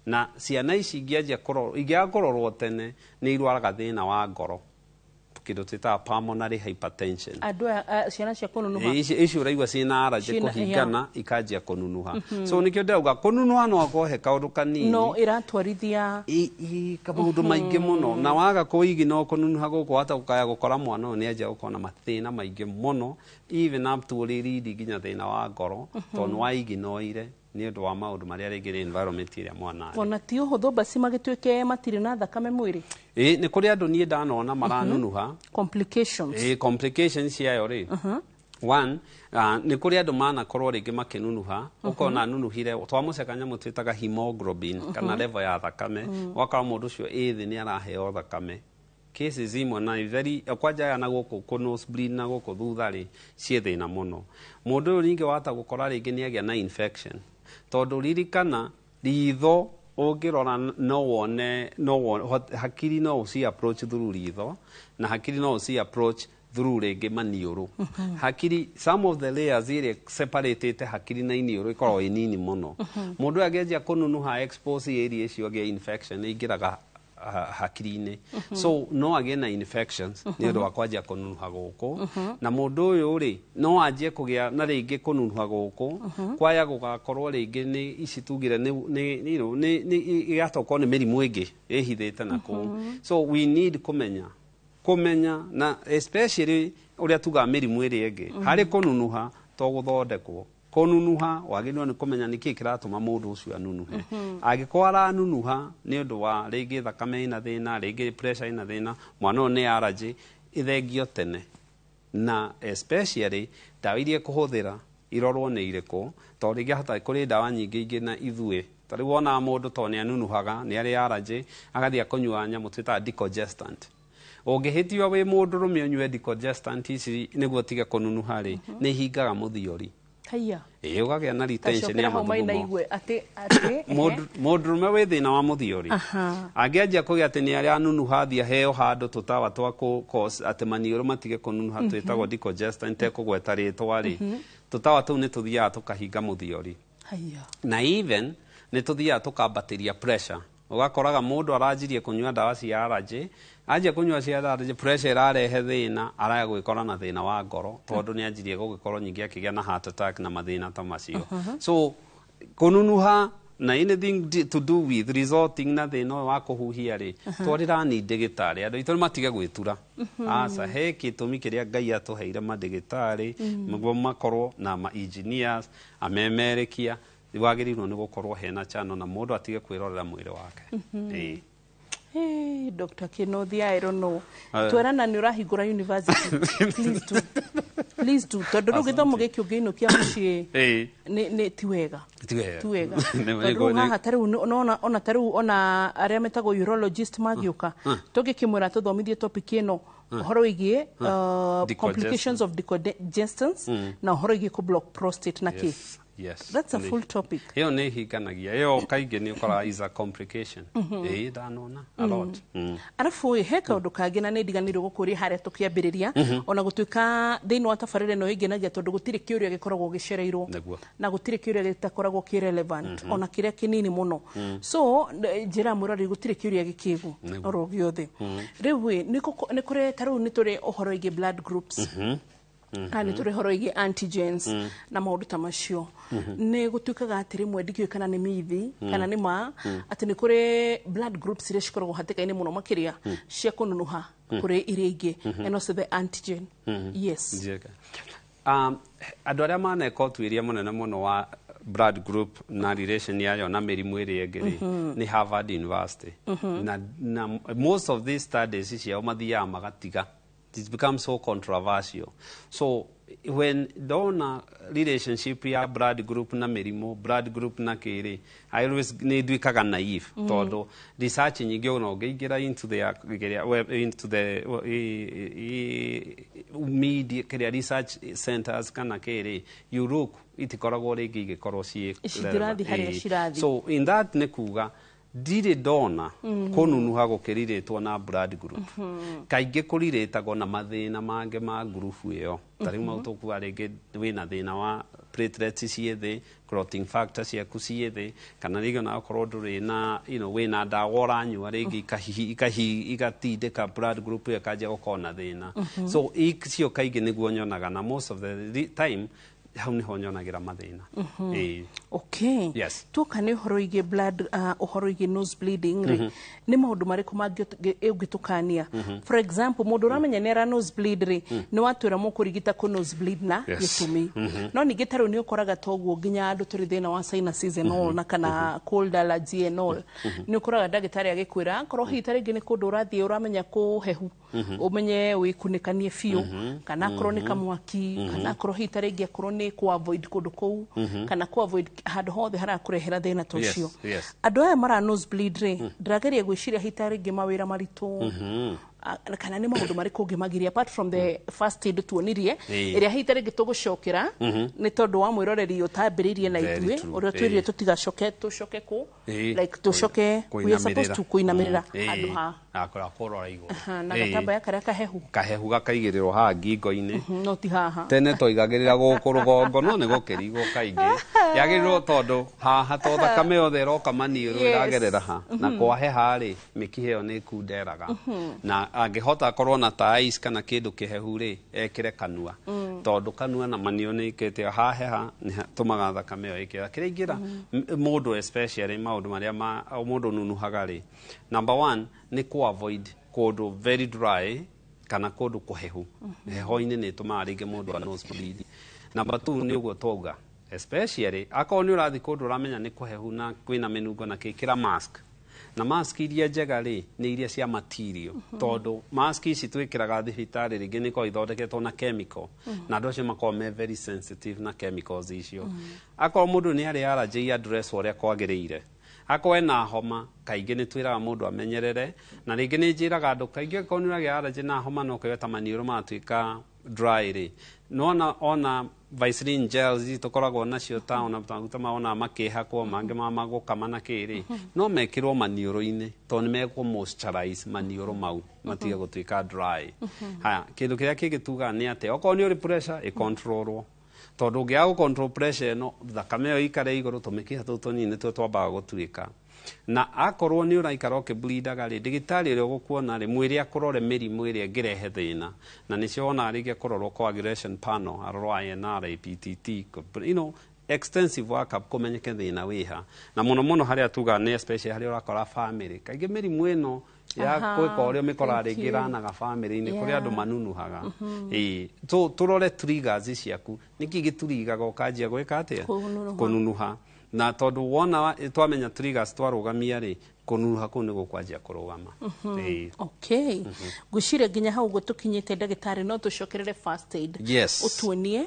Na ciana ici ingĩanjia kũrorwo, ingĩaga kũrorwo tene, nĩ irwaraga thĩna wa ngoro, kĩndũ twĩtaga pulmonary hypertension. Andũ aya ciana cia kũnunuha. Ici ũraigua ciĩna allergy kũhingana, ikanjia kũnunuha. So nĩkĩo ndĩrauga kũnunuha no akorwo he kaũndũ kanini no ĩratwarithia maũndũ maingĩ mũno. Na waga kũigi no kũnunuha gũkũ, hata ũkaya gũkora mwana ũyũ nĩ anjia gũkorwo na mathĩna maingĩ mũno, even up to ũrĩrindi nginya thĩna wa ngoro, tondũ nĩ waiginoire nĩ ũndũ wa maũndũ marĩa rĩngĩ nĩ environment ĩrĩa mwana arĩ. Ona ti ũhũthũ basi magĩtuĩke matirĩ na thakame mwĩrĩ. Ĩ, nĩ kũrĩ andũ niĩ ndanona maranunuha. Complications. Ĩ, complications ciayo rĩ, one, nĩ kũrĩ andũ manakorwo rĩngĩ makĩnunuha, ũkona anunuhire twamũceka nyamũ twĩtaga hemoglobin kana level ya thakame, ũgakora mũndũ ũcio ĩ thĩ, nĩ araheo thakame. Cases imwe na very kwanja aya na gũkũ kũ nosebleed na gũkũ thutha rĩ, ciĩ thĩna mũno. Mũndũ ũyũ ningĩ wahota gũkora rĩngĩ nĩ agĩa na infection, tondũ ririkana ritho ũngĩrora no wone no wone hakiri no ũci approach through ritho, na hakiri no ũci approach through rĩngĩ maniũrũ. Hakiri, some of the layers iria separatĩte hakiri na iniũrũ ĩkoragwo ĩ nini mũno. Mũndũ ũyũ angĩanjia kũnunuha expose area icio, agĩa infection, nĩ ingĩraga hakiri-inĩ. So no agĩe na infections nĩ ũndũ wa kwanjia kũnunuha gũkũ. Na mũndũ ũyũ rĩ, no anjie kũgĩa na rĩngĩ kũnunuha gũkũ kwaya gũgakorwo rĩngĩ nĩ ici tugire nĩ you know, nĩ igatokorwo nĩ mĩrimũ ĩngĩ ĩhithĩte na kũu. So we need kũmenya na especially ũrĩa tugaga mĩrimũ ĩrĩa ĩngĩ harĩ kũnunuha to gũthondekwo. Kũnunuha wagĩrĩirwo nĩ kũmenya nĩkĩĩ kĩratũma mũndũ ũcio anunuhe. Angĩkorwo aranunuha nĩ ũndũ wa rĩngĩ thakame ĩna thĩna, rĩngĩ pressure ĩna thĩna, mwana ũyũ nĩ allergy, ĩthengio tene, na especially ndawa iria kũhũthĩra irorwo nĩ irĩkũ, tondũ rĩngĩ hata kũrĩ ndawa nyingĩ ingĩ na ithuĩ ta rĩu wonaga mũndũ tondũ nĩ anunuhaga, nĩ arĩ allergy, agathiĩ akũnyua nyamũ twĩtaga decongestant. Ũngĩhĩtio wĩ mũndũrũme ũnyue decongestant ici nĩguo ũtige kũnunuha rĩ, nĩ ihingaga mũthiori. Haiya. Ĩĩ, ũkagĩa na retention Tacokera ya hau maina mathugumo. igue atĩ Mũndũrũme wĩ thĩna wa mũthiori angĩanjia kũgĩa atĩ nĩ arĩa anunuha, athiĩ aheo handũ tũtawa twa kũ cause atĩ maniũrũ matige kũnunuha, twĩtagwo decongestant, tekũgweta rĩtwa rĩ, tũtawa tũu nĩ tũthiaga tũkahinga mũthiori. Haiya. Na even nĩ tũthiaga tũkambatĩria pressure, ũgakoraga mũndũ aranjirie kũnyua ndawa cia allergy, anjia kũnyua cia allergy, pressure ĩrarehe thĩna, araya gwĩkora na thĩna wa ngoro, tondũ nĩ anjirie gũgĩkorwo nyingĩ akĩgĩa na heart attack na mathĩna ta macio. So kũnunuha na anything to do with resulting na thĩna ũyũ wa kũhuhia rĩ, twarĩra ni ndĩgĩtarĩ, andũ aitũ nĩ matige gwĩtura. Aca, he gĩtũmi kĩrĩa Ngai atũheire mandĩgĩtarĩ nĩguo makorwo na ma engineers amemerekia, wagĩrĩirwo nĩ gũkorwo hena channel na mũndũ atige kwĩrorera mwĩrĩ wake. Ĩĩ. Hey, Dr. Kinothi, I don't know. Twerana nĩ ũrahingũra university. Please do. Please do. Tondũ rĩu gĩthomo gĩkĩ ũngĩinũkia mũciĩ nĩ ti wega. Ti wega. Ti wega. Nĩ- Tondũ rĩu haha ta rĩu nona ona ta rĩu ona arĩa metagwo urologist magĩũka, tũngĩkĩmwĩra tũthomithie topic ĩno, ũhoro wĩgiĩ complications of decongestants na ũhoro wĩgiĩ kũ block prostate na kĩ. Yes. That's a full topic. Ĩyo nĩ ĩhinganagia, ĩyo kaingĩ nĩ ũkoraga is a complication. Ĩĩ, ndanona a lot. Arabu ĩ, he kaũndũ kangĩ na nĩ ndiganĩirwo gũkũria harĩa tũkĩambĩrĩria, ona gũtuĩka thĩinĩ wa tabarĩra ĩno ĩngenagia tondũ gũtirĩ kĩũria gĩkoragwo gĩcereirwo na gũtirĩ kĩũria gĩtakoragwo kĩ relevant, ona kĩrĩa kĩnini mũno. So njĩra mwĩroreri, gũtirĩ kĩũria gĩkĩgu oro gĩothe. Rĩu ĩ, nĩ kũrĩ ta rĩu nĩ tũrĩ ũhoro wĩgiĩ blood groups, kana nĩ tũrĩ ũhoro wĩgiĩ antigens na maũndũ ta macio. Nĩ gũtuĩkaga atĩ rĩmwe, ndikĩũĩ kana nĩ mithi kana nĩ ma, atĩ nĩ kũrĩ blood groups iria cikoragwo hatĩka-inĩ mũno makĩria cia kũnunuha kũrĩ iria ingĩ, and also the antigen. Yes. Njega. Andũ arĩa maneka ũtuĩria mũnene mũno wa blood group na relation yayo na mĩrimũ ĩrĩa ĩngĩ rĩ, nĩ Harvard University. Na most of these studies ciao mathiaga magatiga, it becomes so controversial. So when ndona relationship ya blood group na mĩrimũ, blood group na kĩrĩ, I always nĩ nduĩkaga naive, tondũ research nyingĩ ona ũngĩingĩra into the kĩrĩa into the media, kĩrĩa, research centers kana kĩrĩ, you look, itikoragwo rĩngĩ igĩkorwo ciĩ Citirathiĩ harĩa Ĩĩ. cirathiĩ. So in that nĩ kuga ndirĩ ndona kũnunuha gũkĩrirĩtwo na blood group. Kaingĩ kũrirĩtagwo na mathĩna mangĩ ma ngurubu ĩyo, ta rĩu mau tũkuga rĩngĩ wĩna thĩna wa platelets ciĩ thĩ, clotting factor ciaku ciĩ thĩ, kana rĩngĩ ona okorwo ndũrĩ na wĩna ndawa ũranyua rĩngĩ igatindĩka blood group ĩyo ĩkanjia gũkorwo na thĩna. So icio kaingĩ nĩguo nyonaga, na most of the time hau nĩho nyonagĩra mathĩna. Ĩĩ. Okay. Yes. Tuoka nĩ ũhoro wĩgiĩ blood, ũhoro wĩgiĩ nose bleeding rĩ, nĩ maũndũ marĩkũ mangĩ ũngĩtũkania? For example, mũndũ ũramenya nĩ ara nose bleed rĩ, nĩ watwĩra mũkũrigita kũ nose bleed na gĩtũmi, no ningĩ ta rĩu nĩ ũkoraga toguo nginya andũ tũrĩ thĩna wa sinuses and all, na kana cold allergy and all, nĩ ũkoraga ndagĩtarĩ agĩkwĩra akorwo hihi ta rĩngĩ nĩ kũndũ ũrathiĩ ũramenya kũhehu, ũmenye wĩkunĩkanie biũ, kana akorwo nĩ kamwaki, kana akorwo hihi ta rĩngĩ akorwo nĩ kũ avoid kũndũ kũu, kana kũ avoid handũ hothe harakũrehera thĩna ta ũcio. Andũ aya mara nose bleed rĩ, ndĩrageria gwĩciria hihi ta rĩngĩ mawĩra maritũ, kana nĩ maũndũ marĩkũ ũngĩmagiria apart from the first aid tuonirie, ĩrĩa hihi ta rĩngĩ tũgũcokera nĩ tondũ wa mwĩroreri ũtambĩrĩirie na Very ithuĩ, true. ũrĩa twĩrire tũtigacoke, tũcoke kũ like tũcoke, we are supposed to kũinamĩrĩra handũ ha Akora kũrora igũrũ. Aha, na gatambaya karĩa kahehu. Kahehu gakaigĩrĩrwo haha ngingo-inĩ. No ti haha. Tene twaigagĩrĩra gũkũ rũgongo, no nĩ gũkĩrigwo kaingĩ yagĩrĩrwo tondũ haha to thakame yothe ĩroka maniũrũ ĩragerera ha na kwaheha rĩ, mĩkiha ĩyo nĩ ĩkunderaga, na angĩhota akorwo na ta ice kana kĩndũ kĩhehu rĩ, ekĩre kanua, tondũ kanua na maniũrũ nĩ ikĩte haheha, nĩ tũmaga thakame ĩyo ĩkĩra kĩrĩa ingĩra mũndũ, especially maũndũ marĩa ma mũndũ nunuhaga rĩ, number one nĩ kũ avoid kũndũ very dry kana kũndũ kũhehu. Heho-inĩ nĩ ĩtũmaga rĩngĩ mũndũ a nose bleed. Number two nĩ ũguo twauga Especially akorwo nĩ ũrathiĩ kũndũ ũramenya nĩ kũhehu na kwĩna mĩnungo na kĩkĩra mask. Na mask iria njega rĩ nĩ iria cia material, tondũ mask ici twĩkĩraga thibitarĩ rĩngĩ nĩ ikoragwo ithondeketwo na chemical, na andũ acio makoragwo me very sensitive na chemicals icio. Akorwo mũndũ nĩ arĩ allergy, address ũrĩa kwagĩrĩire. Akorwo ena homa, kaingĩ nĩ twĩraga mũndũ amenyerere, na rĩngĩ nĩ njĩraga andũ kaingĩ angĩkorwo nĩ ũragĩa allergy na homa no ũkaigua ta maniũrũ maratuĩka dry rĩ, nona ona Vaseline gels ici tũkoragwo nacio ta ona maguta ma ona makĩhakwo mangĩ ma magũkama na kĩrĩ, no mekĩrwo maniũrũ-inĩ tondũ nĩ mekũ moisturize maniũrũ mau matige gũtuĩka dry. Haya, kĩndũ kĩrĩa kĩngĩ tugaga nĩ atĩ okorwo nĩ ũrĩ pressure ĩcontrolwo, tondũ ũngĩaga gũ control pressure ĩno, thakame ĩyo ĩikare igũrũ, tũmĩkiha tũu tũnini nĩtuo twambaga gũtuĩka. Na akorwo nĩ ũraikara ũkĩbleedaga rĩ, ndagĩtarĩ ũrĩa ũgũkuona rĩ, mwĩre akũrore mĩrimũ ĩrĩa ĩngĩrehe thĩna, na nĩcio wonaga rĩngĩ akũrorwo coagulation panel, arorwo INR, APTT, extensive workup kũmenyeke thĩna wĩha. Na mũno mũno harĩa tugaga nĩ especially harĩa ũrakora family, kaingĩ mĩrimũ ĩno ya gwĩka ũrĩa mĩkoraga Thank rĩngĩ you. ĩranaga family-inĩ kũrĩa andũ manunuhaga. Ĩĩ, tũrore triggers ciaku, nĩkĩ gĩturigaga ũkanjia gwĩka atĩa? Kũnunuha. Kũnunuha. Na tondũ wona twamenya triggers twarũgamia rĩ, kũnunuha kũu nĩ gũkwanjia kũrũgama. Ĩĩ. Okay, ngwĩciria nginya hau ũguo tũkinyĩte, ndagĩtarĩ, no tũcokerere first aid. Ũtuonie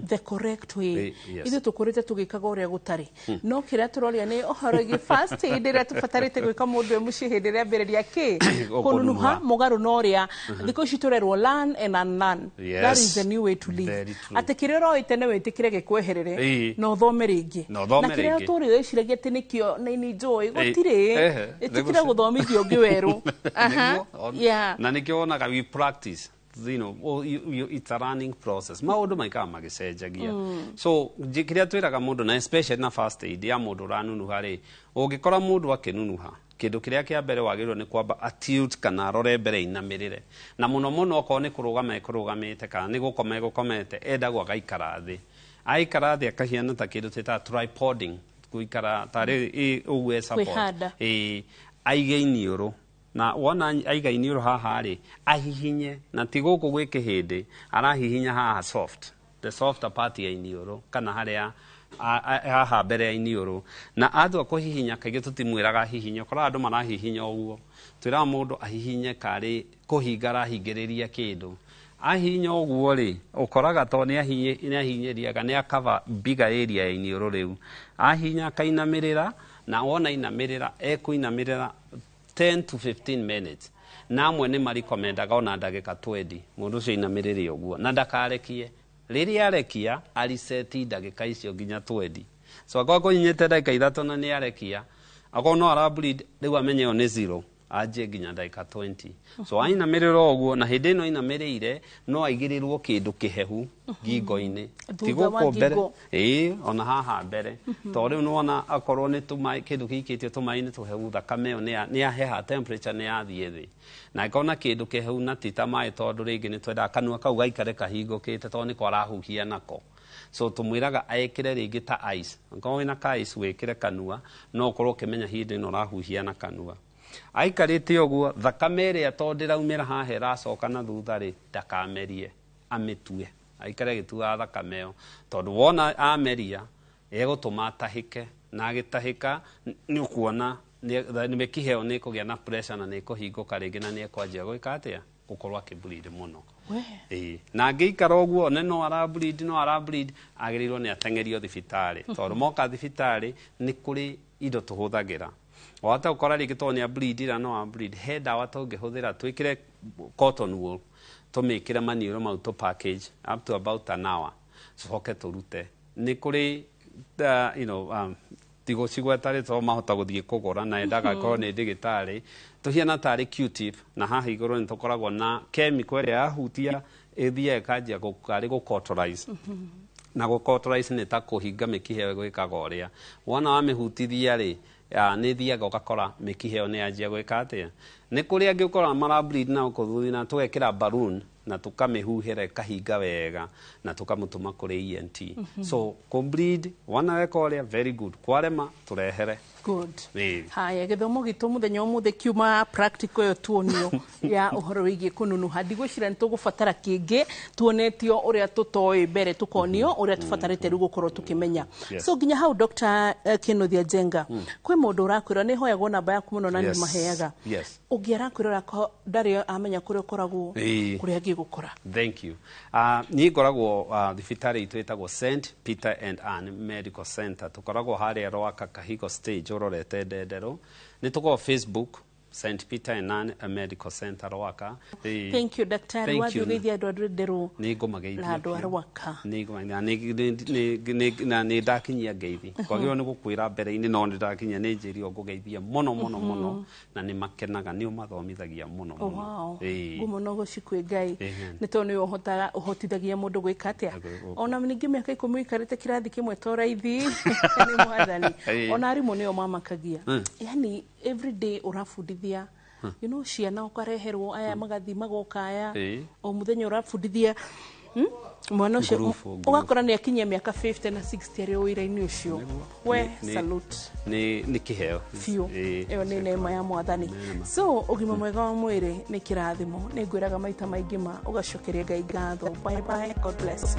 the correct way. Yes. Ithuĩ tũkũrĩte tũgĩkaga ũrĩa gũtarĩ, no kĩrĩa tũroria nĩ ũhoro wĩgiĩ first aid ĩrĩa tũbatarĩte gwĩka mũndũ e mũciĩ hĩndĩ ĩrĩa ambĩrĩria kĩ Kũnunuha. kũnunuha, mũgarũ na ũrĩa thikũ ici tũrerwo learn and unlearn. That is the new way to live. Very true. Atĩ kĩrĩa ũroĩ tene wĩtĩkĩre gĩkweherere na ũthome rĩngĩ. Na ũthome Na kĩrĩa rĩngĩ. ũtũrĩ wĩciragia atĩ nĩkĩo nĩ njũĩ gũtirĩ. Ĩtĩkĩre gũthomithio ũngĩ werũ. Aha. Nĩguo, na nĩkĩo wonaga we practice, it's a learning process, maũndũ maikaga magĩcenjagia. So kĩrĩa twĩraga mũndũ, na especially na first aid ya mũndũ ũranunuha rĩ, ũngĩkora mũndũ akĩnunuha, kĩndũ kĩrĩa kĩa mbere wagĩrĩirwo nĩ kwamba atilt kana arore mbere, inamĩrĩre, na mũno mũno okorwo nĩ kũrũgama ekũrũgamĩte kana nĩ gũkoma egũkomete, endagwo agaikara thĩ. Aikara thĩ akahiana ta kĩndũ twĩtaga tripoding, gũikara tarĩ ũguo e support. Kwĩhanda. Ĩĩ, aige iniũrũ, na wona aiga iniũrũ haha rĩ, ahihinye, na ti gũkũ gwĩ kĩhĩndĩ arahihinya haha, soft, the softer part ya iniũrũ, kana harĩa haha mbere ya iniũrũ. Na atua kũhihinya, kaingĩ tũtimwĩraga ahihinye, ũkoraga andũ marahihinya ũguo. Twĩraga mũndũ ahihinye karĩ kũhinga arahingĩrĩria kĩndũ. Ahihinya ũguo rĩ, ũkoraga to nĩ ahinyĩriaga, nĩ akava bigger area ya iniũrũ. Rĩu ahihinya akainamĩrĩra, na wona inamĩrĩra, ekũinamĩrĩra 10 to 15 minutes, na amwe nĩ marikomendaga ona ndagĩka 20 mũndũ ũcio ainamĩrĩre ũguo na ndakarekie. Rĩrĩa arekia, ariseti ndagĩka icio nginya 20. So akorwo kũnyinyĩte ndagĩka 3 na nĩ arekia, akorwo no ara bleed, rĩu amenye ĩyo nĩ zero, anjie nginya ndagĩka 20. So ainamĩrĩra ũguo, na hĩndĩ ĩno ainamĩrĩire no aigĩrĩrwo kĩndũ kĩhehu ngingo-inĩ, ti Thutha wa gũkũ mbere. ngingo. Ĩĩ, ona haha mbere, tondũ rĩu nĩwona akorwo nĩ tũmaĩ, kĩndũ gĩikĩtio tũmaĩ-inĩ tũhehu, thakame ĩyo nĩ yaheha, temperature nĩ yathiĩ thĩ. Na angĩkorwo na kĩndũ kĩhehu na ti ta maĩ, tondũ rĩngĩ nĩ twendaga kanua kau gaikare kahingũkĩte tondũ nĩko arahuhia nako, so tũmwĩraga ekĩre rĩngĩ ta ice. Angĩkorwo wĩna ka ice wĩkĩre kanua, no ũkorwo ũkĩmenya hĩndĩ ĩno ũrahuhia na kanua. Aikarĩte ũguo, thakame ĩrĩa tondũ ndĩraumĩra haha ĩracoka na thutha rĩ, ndakamerie, amĩtue, aikare agĩtuaga thakame ĩyo, tondũ wona ameria ĩgũtũma atahĩke, na agĩtahĩka nĩ ũkuona mĩkiha ĩyo nĩ ĩkũgĩa na pressure na nĩ ĩkũhingũka rĩngĩ na nĩ ĩkwanjia gwĩka atĩa? Gũkorwo akĩbleed mũno. Ĩĩ, na angĩikara ũguo one no ara bleed, no ara bleed, agĩrĩirwo nĩ ateng'erio thibitarĩ, tondũ moka thibitarĩ nĩ kũrĩ indo tũhũthagĩra. Wahota gũkora rĩngĩ tondũ nĩ ableed na no ableed, he ndawa tũngĩhũthĩra, twĩkĩre cotton wool, tũmĩkĩre maniũrũ mau, tũ package up to about an hour, tũcoke tũrute. Nĩ kũrĩ tigũcigweta rĩ, tondũ mahota gũthiĩ kũgũra na endaga akorwo nĩ ndĩgĩtarĩ. Tũhiana tarĩ Q-tip, na haha igũrũ nĩ tũkoragwo na chemical ĩrĩa yahutia ĩthiaga ĩkanjia karĩ gũ-cauterize, na gũ-cauterize nĩ ta kũhinga mĩkiha ĩyo gwĩkaga ũrĩa wona wamĩhutithia rĩ, nĩ thiaga ũgakora mĩkiha ĩyo nĩ yanjia gwĩka atĩa. Nĩ kũrĩ angĩ ũkoraga mara bleed na gũkũ thutha, na tũgekĩra balloon na tũkamĩhuhĩra ĩkahinga wega na tũkamũtũma kũrĩ ENT. So kũ bleed wona weka ũrĩa, very good, kwarema tũrehere. Good. Ĩĩ. Haya, gĩthomo gitũ mũthenya ũmũthĩ kiuma practical ĩyo tuonio ya ũhoro wĩgiĩ kũnunuha. Ndigwĩciria nĩ tũgũbatara kĩngĩ, tuonetio ũrĩa tũtoĩ mbere, tũkonio ũrĩa tũbatarĩte rĩu gũkorwo tũkĩmenya. So nginya hau, Dr. Kĩnuthia Njenga, kwĩ mũndũ ũrakwĩra nĩ hoyagwo namba yaku mũno na nĩ maheaga. Ũngĩ arakwĩrora ndarĩ amenya kũrĩa ũkoragwo, kũrĩa angĩgũkora? Thank you. Niĩ ngoragwo thibitarĩ itũ ĩtagwo St Peter and Ann Medical Center. Tũkoragwo harĩa Rwaka Kahigo stage ũrorete Ndenderũ. Nĩ tũkoragwo Facebook, St Peter and Ann Medical Center, Rwaka. Ĩĩ. Thank you, daktari. Thank Wathiĩ you. ũgeithia andũ a Ndenderũ Nĩ ngũmageithia na andũ a biũ. Rwaka. Na nĩ ndakinyia ngeithi. Kwagĩrĩirwo nĩ gũkwĩra mbere-inĩ, no nĩ ndakinyia, nĩ njĩrire ngũgeithia mũno mũno mũno, na nĩ makenaga nĩ ũmathomithagia mũno Oh, mũno. wow. Ĩĩ. Ngumo no gũcikwĩ Ngai, Amen. nĩ tondũ nĩwe ũhotaga ũhotithagia mũndũ gwĩka atĩa. Ona ningĩ mĩaka 10 ũikarĩte kĩrathi kĩmwe to raithi, nĩ Mwathani. Ona arimũ nĩo mamakagia. Yani every day ũrabundithia ciana, ũkareherwo aya magathi magoka aya, o mũthenya ũrabundithia, Mwana ũcio Ngurubu, ngurubu. ũgakora nĩ akinyia mĩaka 50 na 60 arĩ o wĩra-inĩ ũcio. We salute. Nĩ kĩheo. Biũ. Ĩyo nĩ neema ya Mwathani. So ũgima mwega wa mwĩrĩ nĩ kĩrathimo, nĩ ngwĩraga maita maingĩ ma ũgacokeria Ngai ngatho. Bye bye, God bless.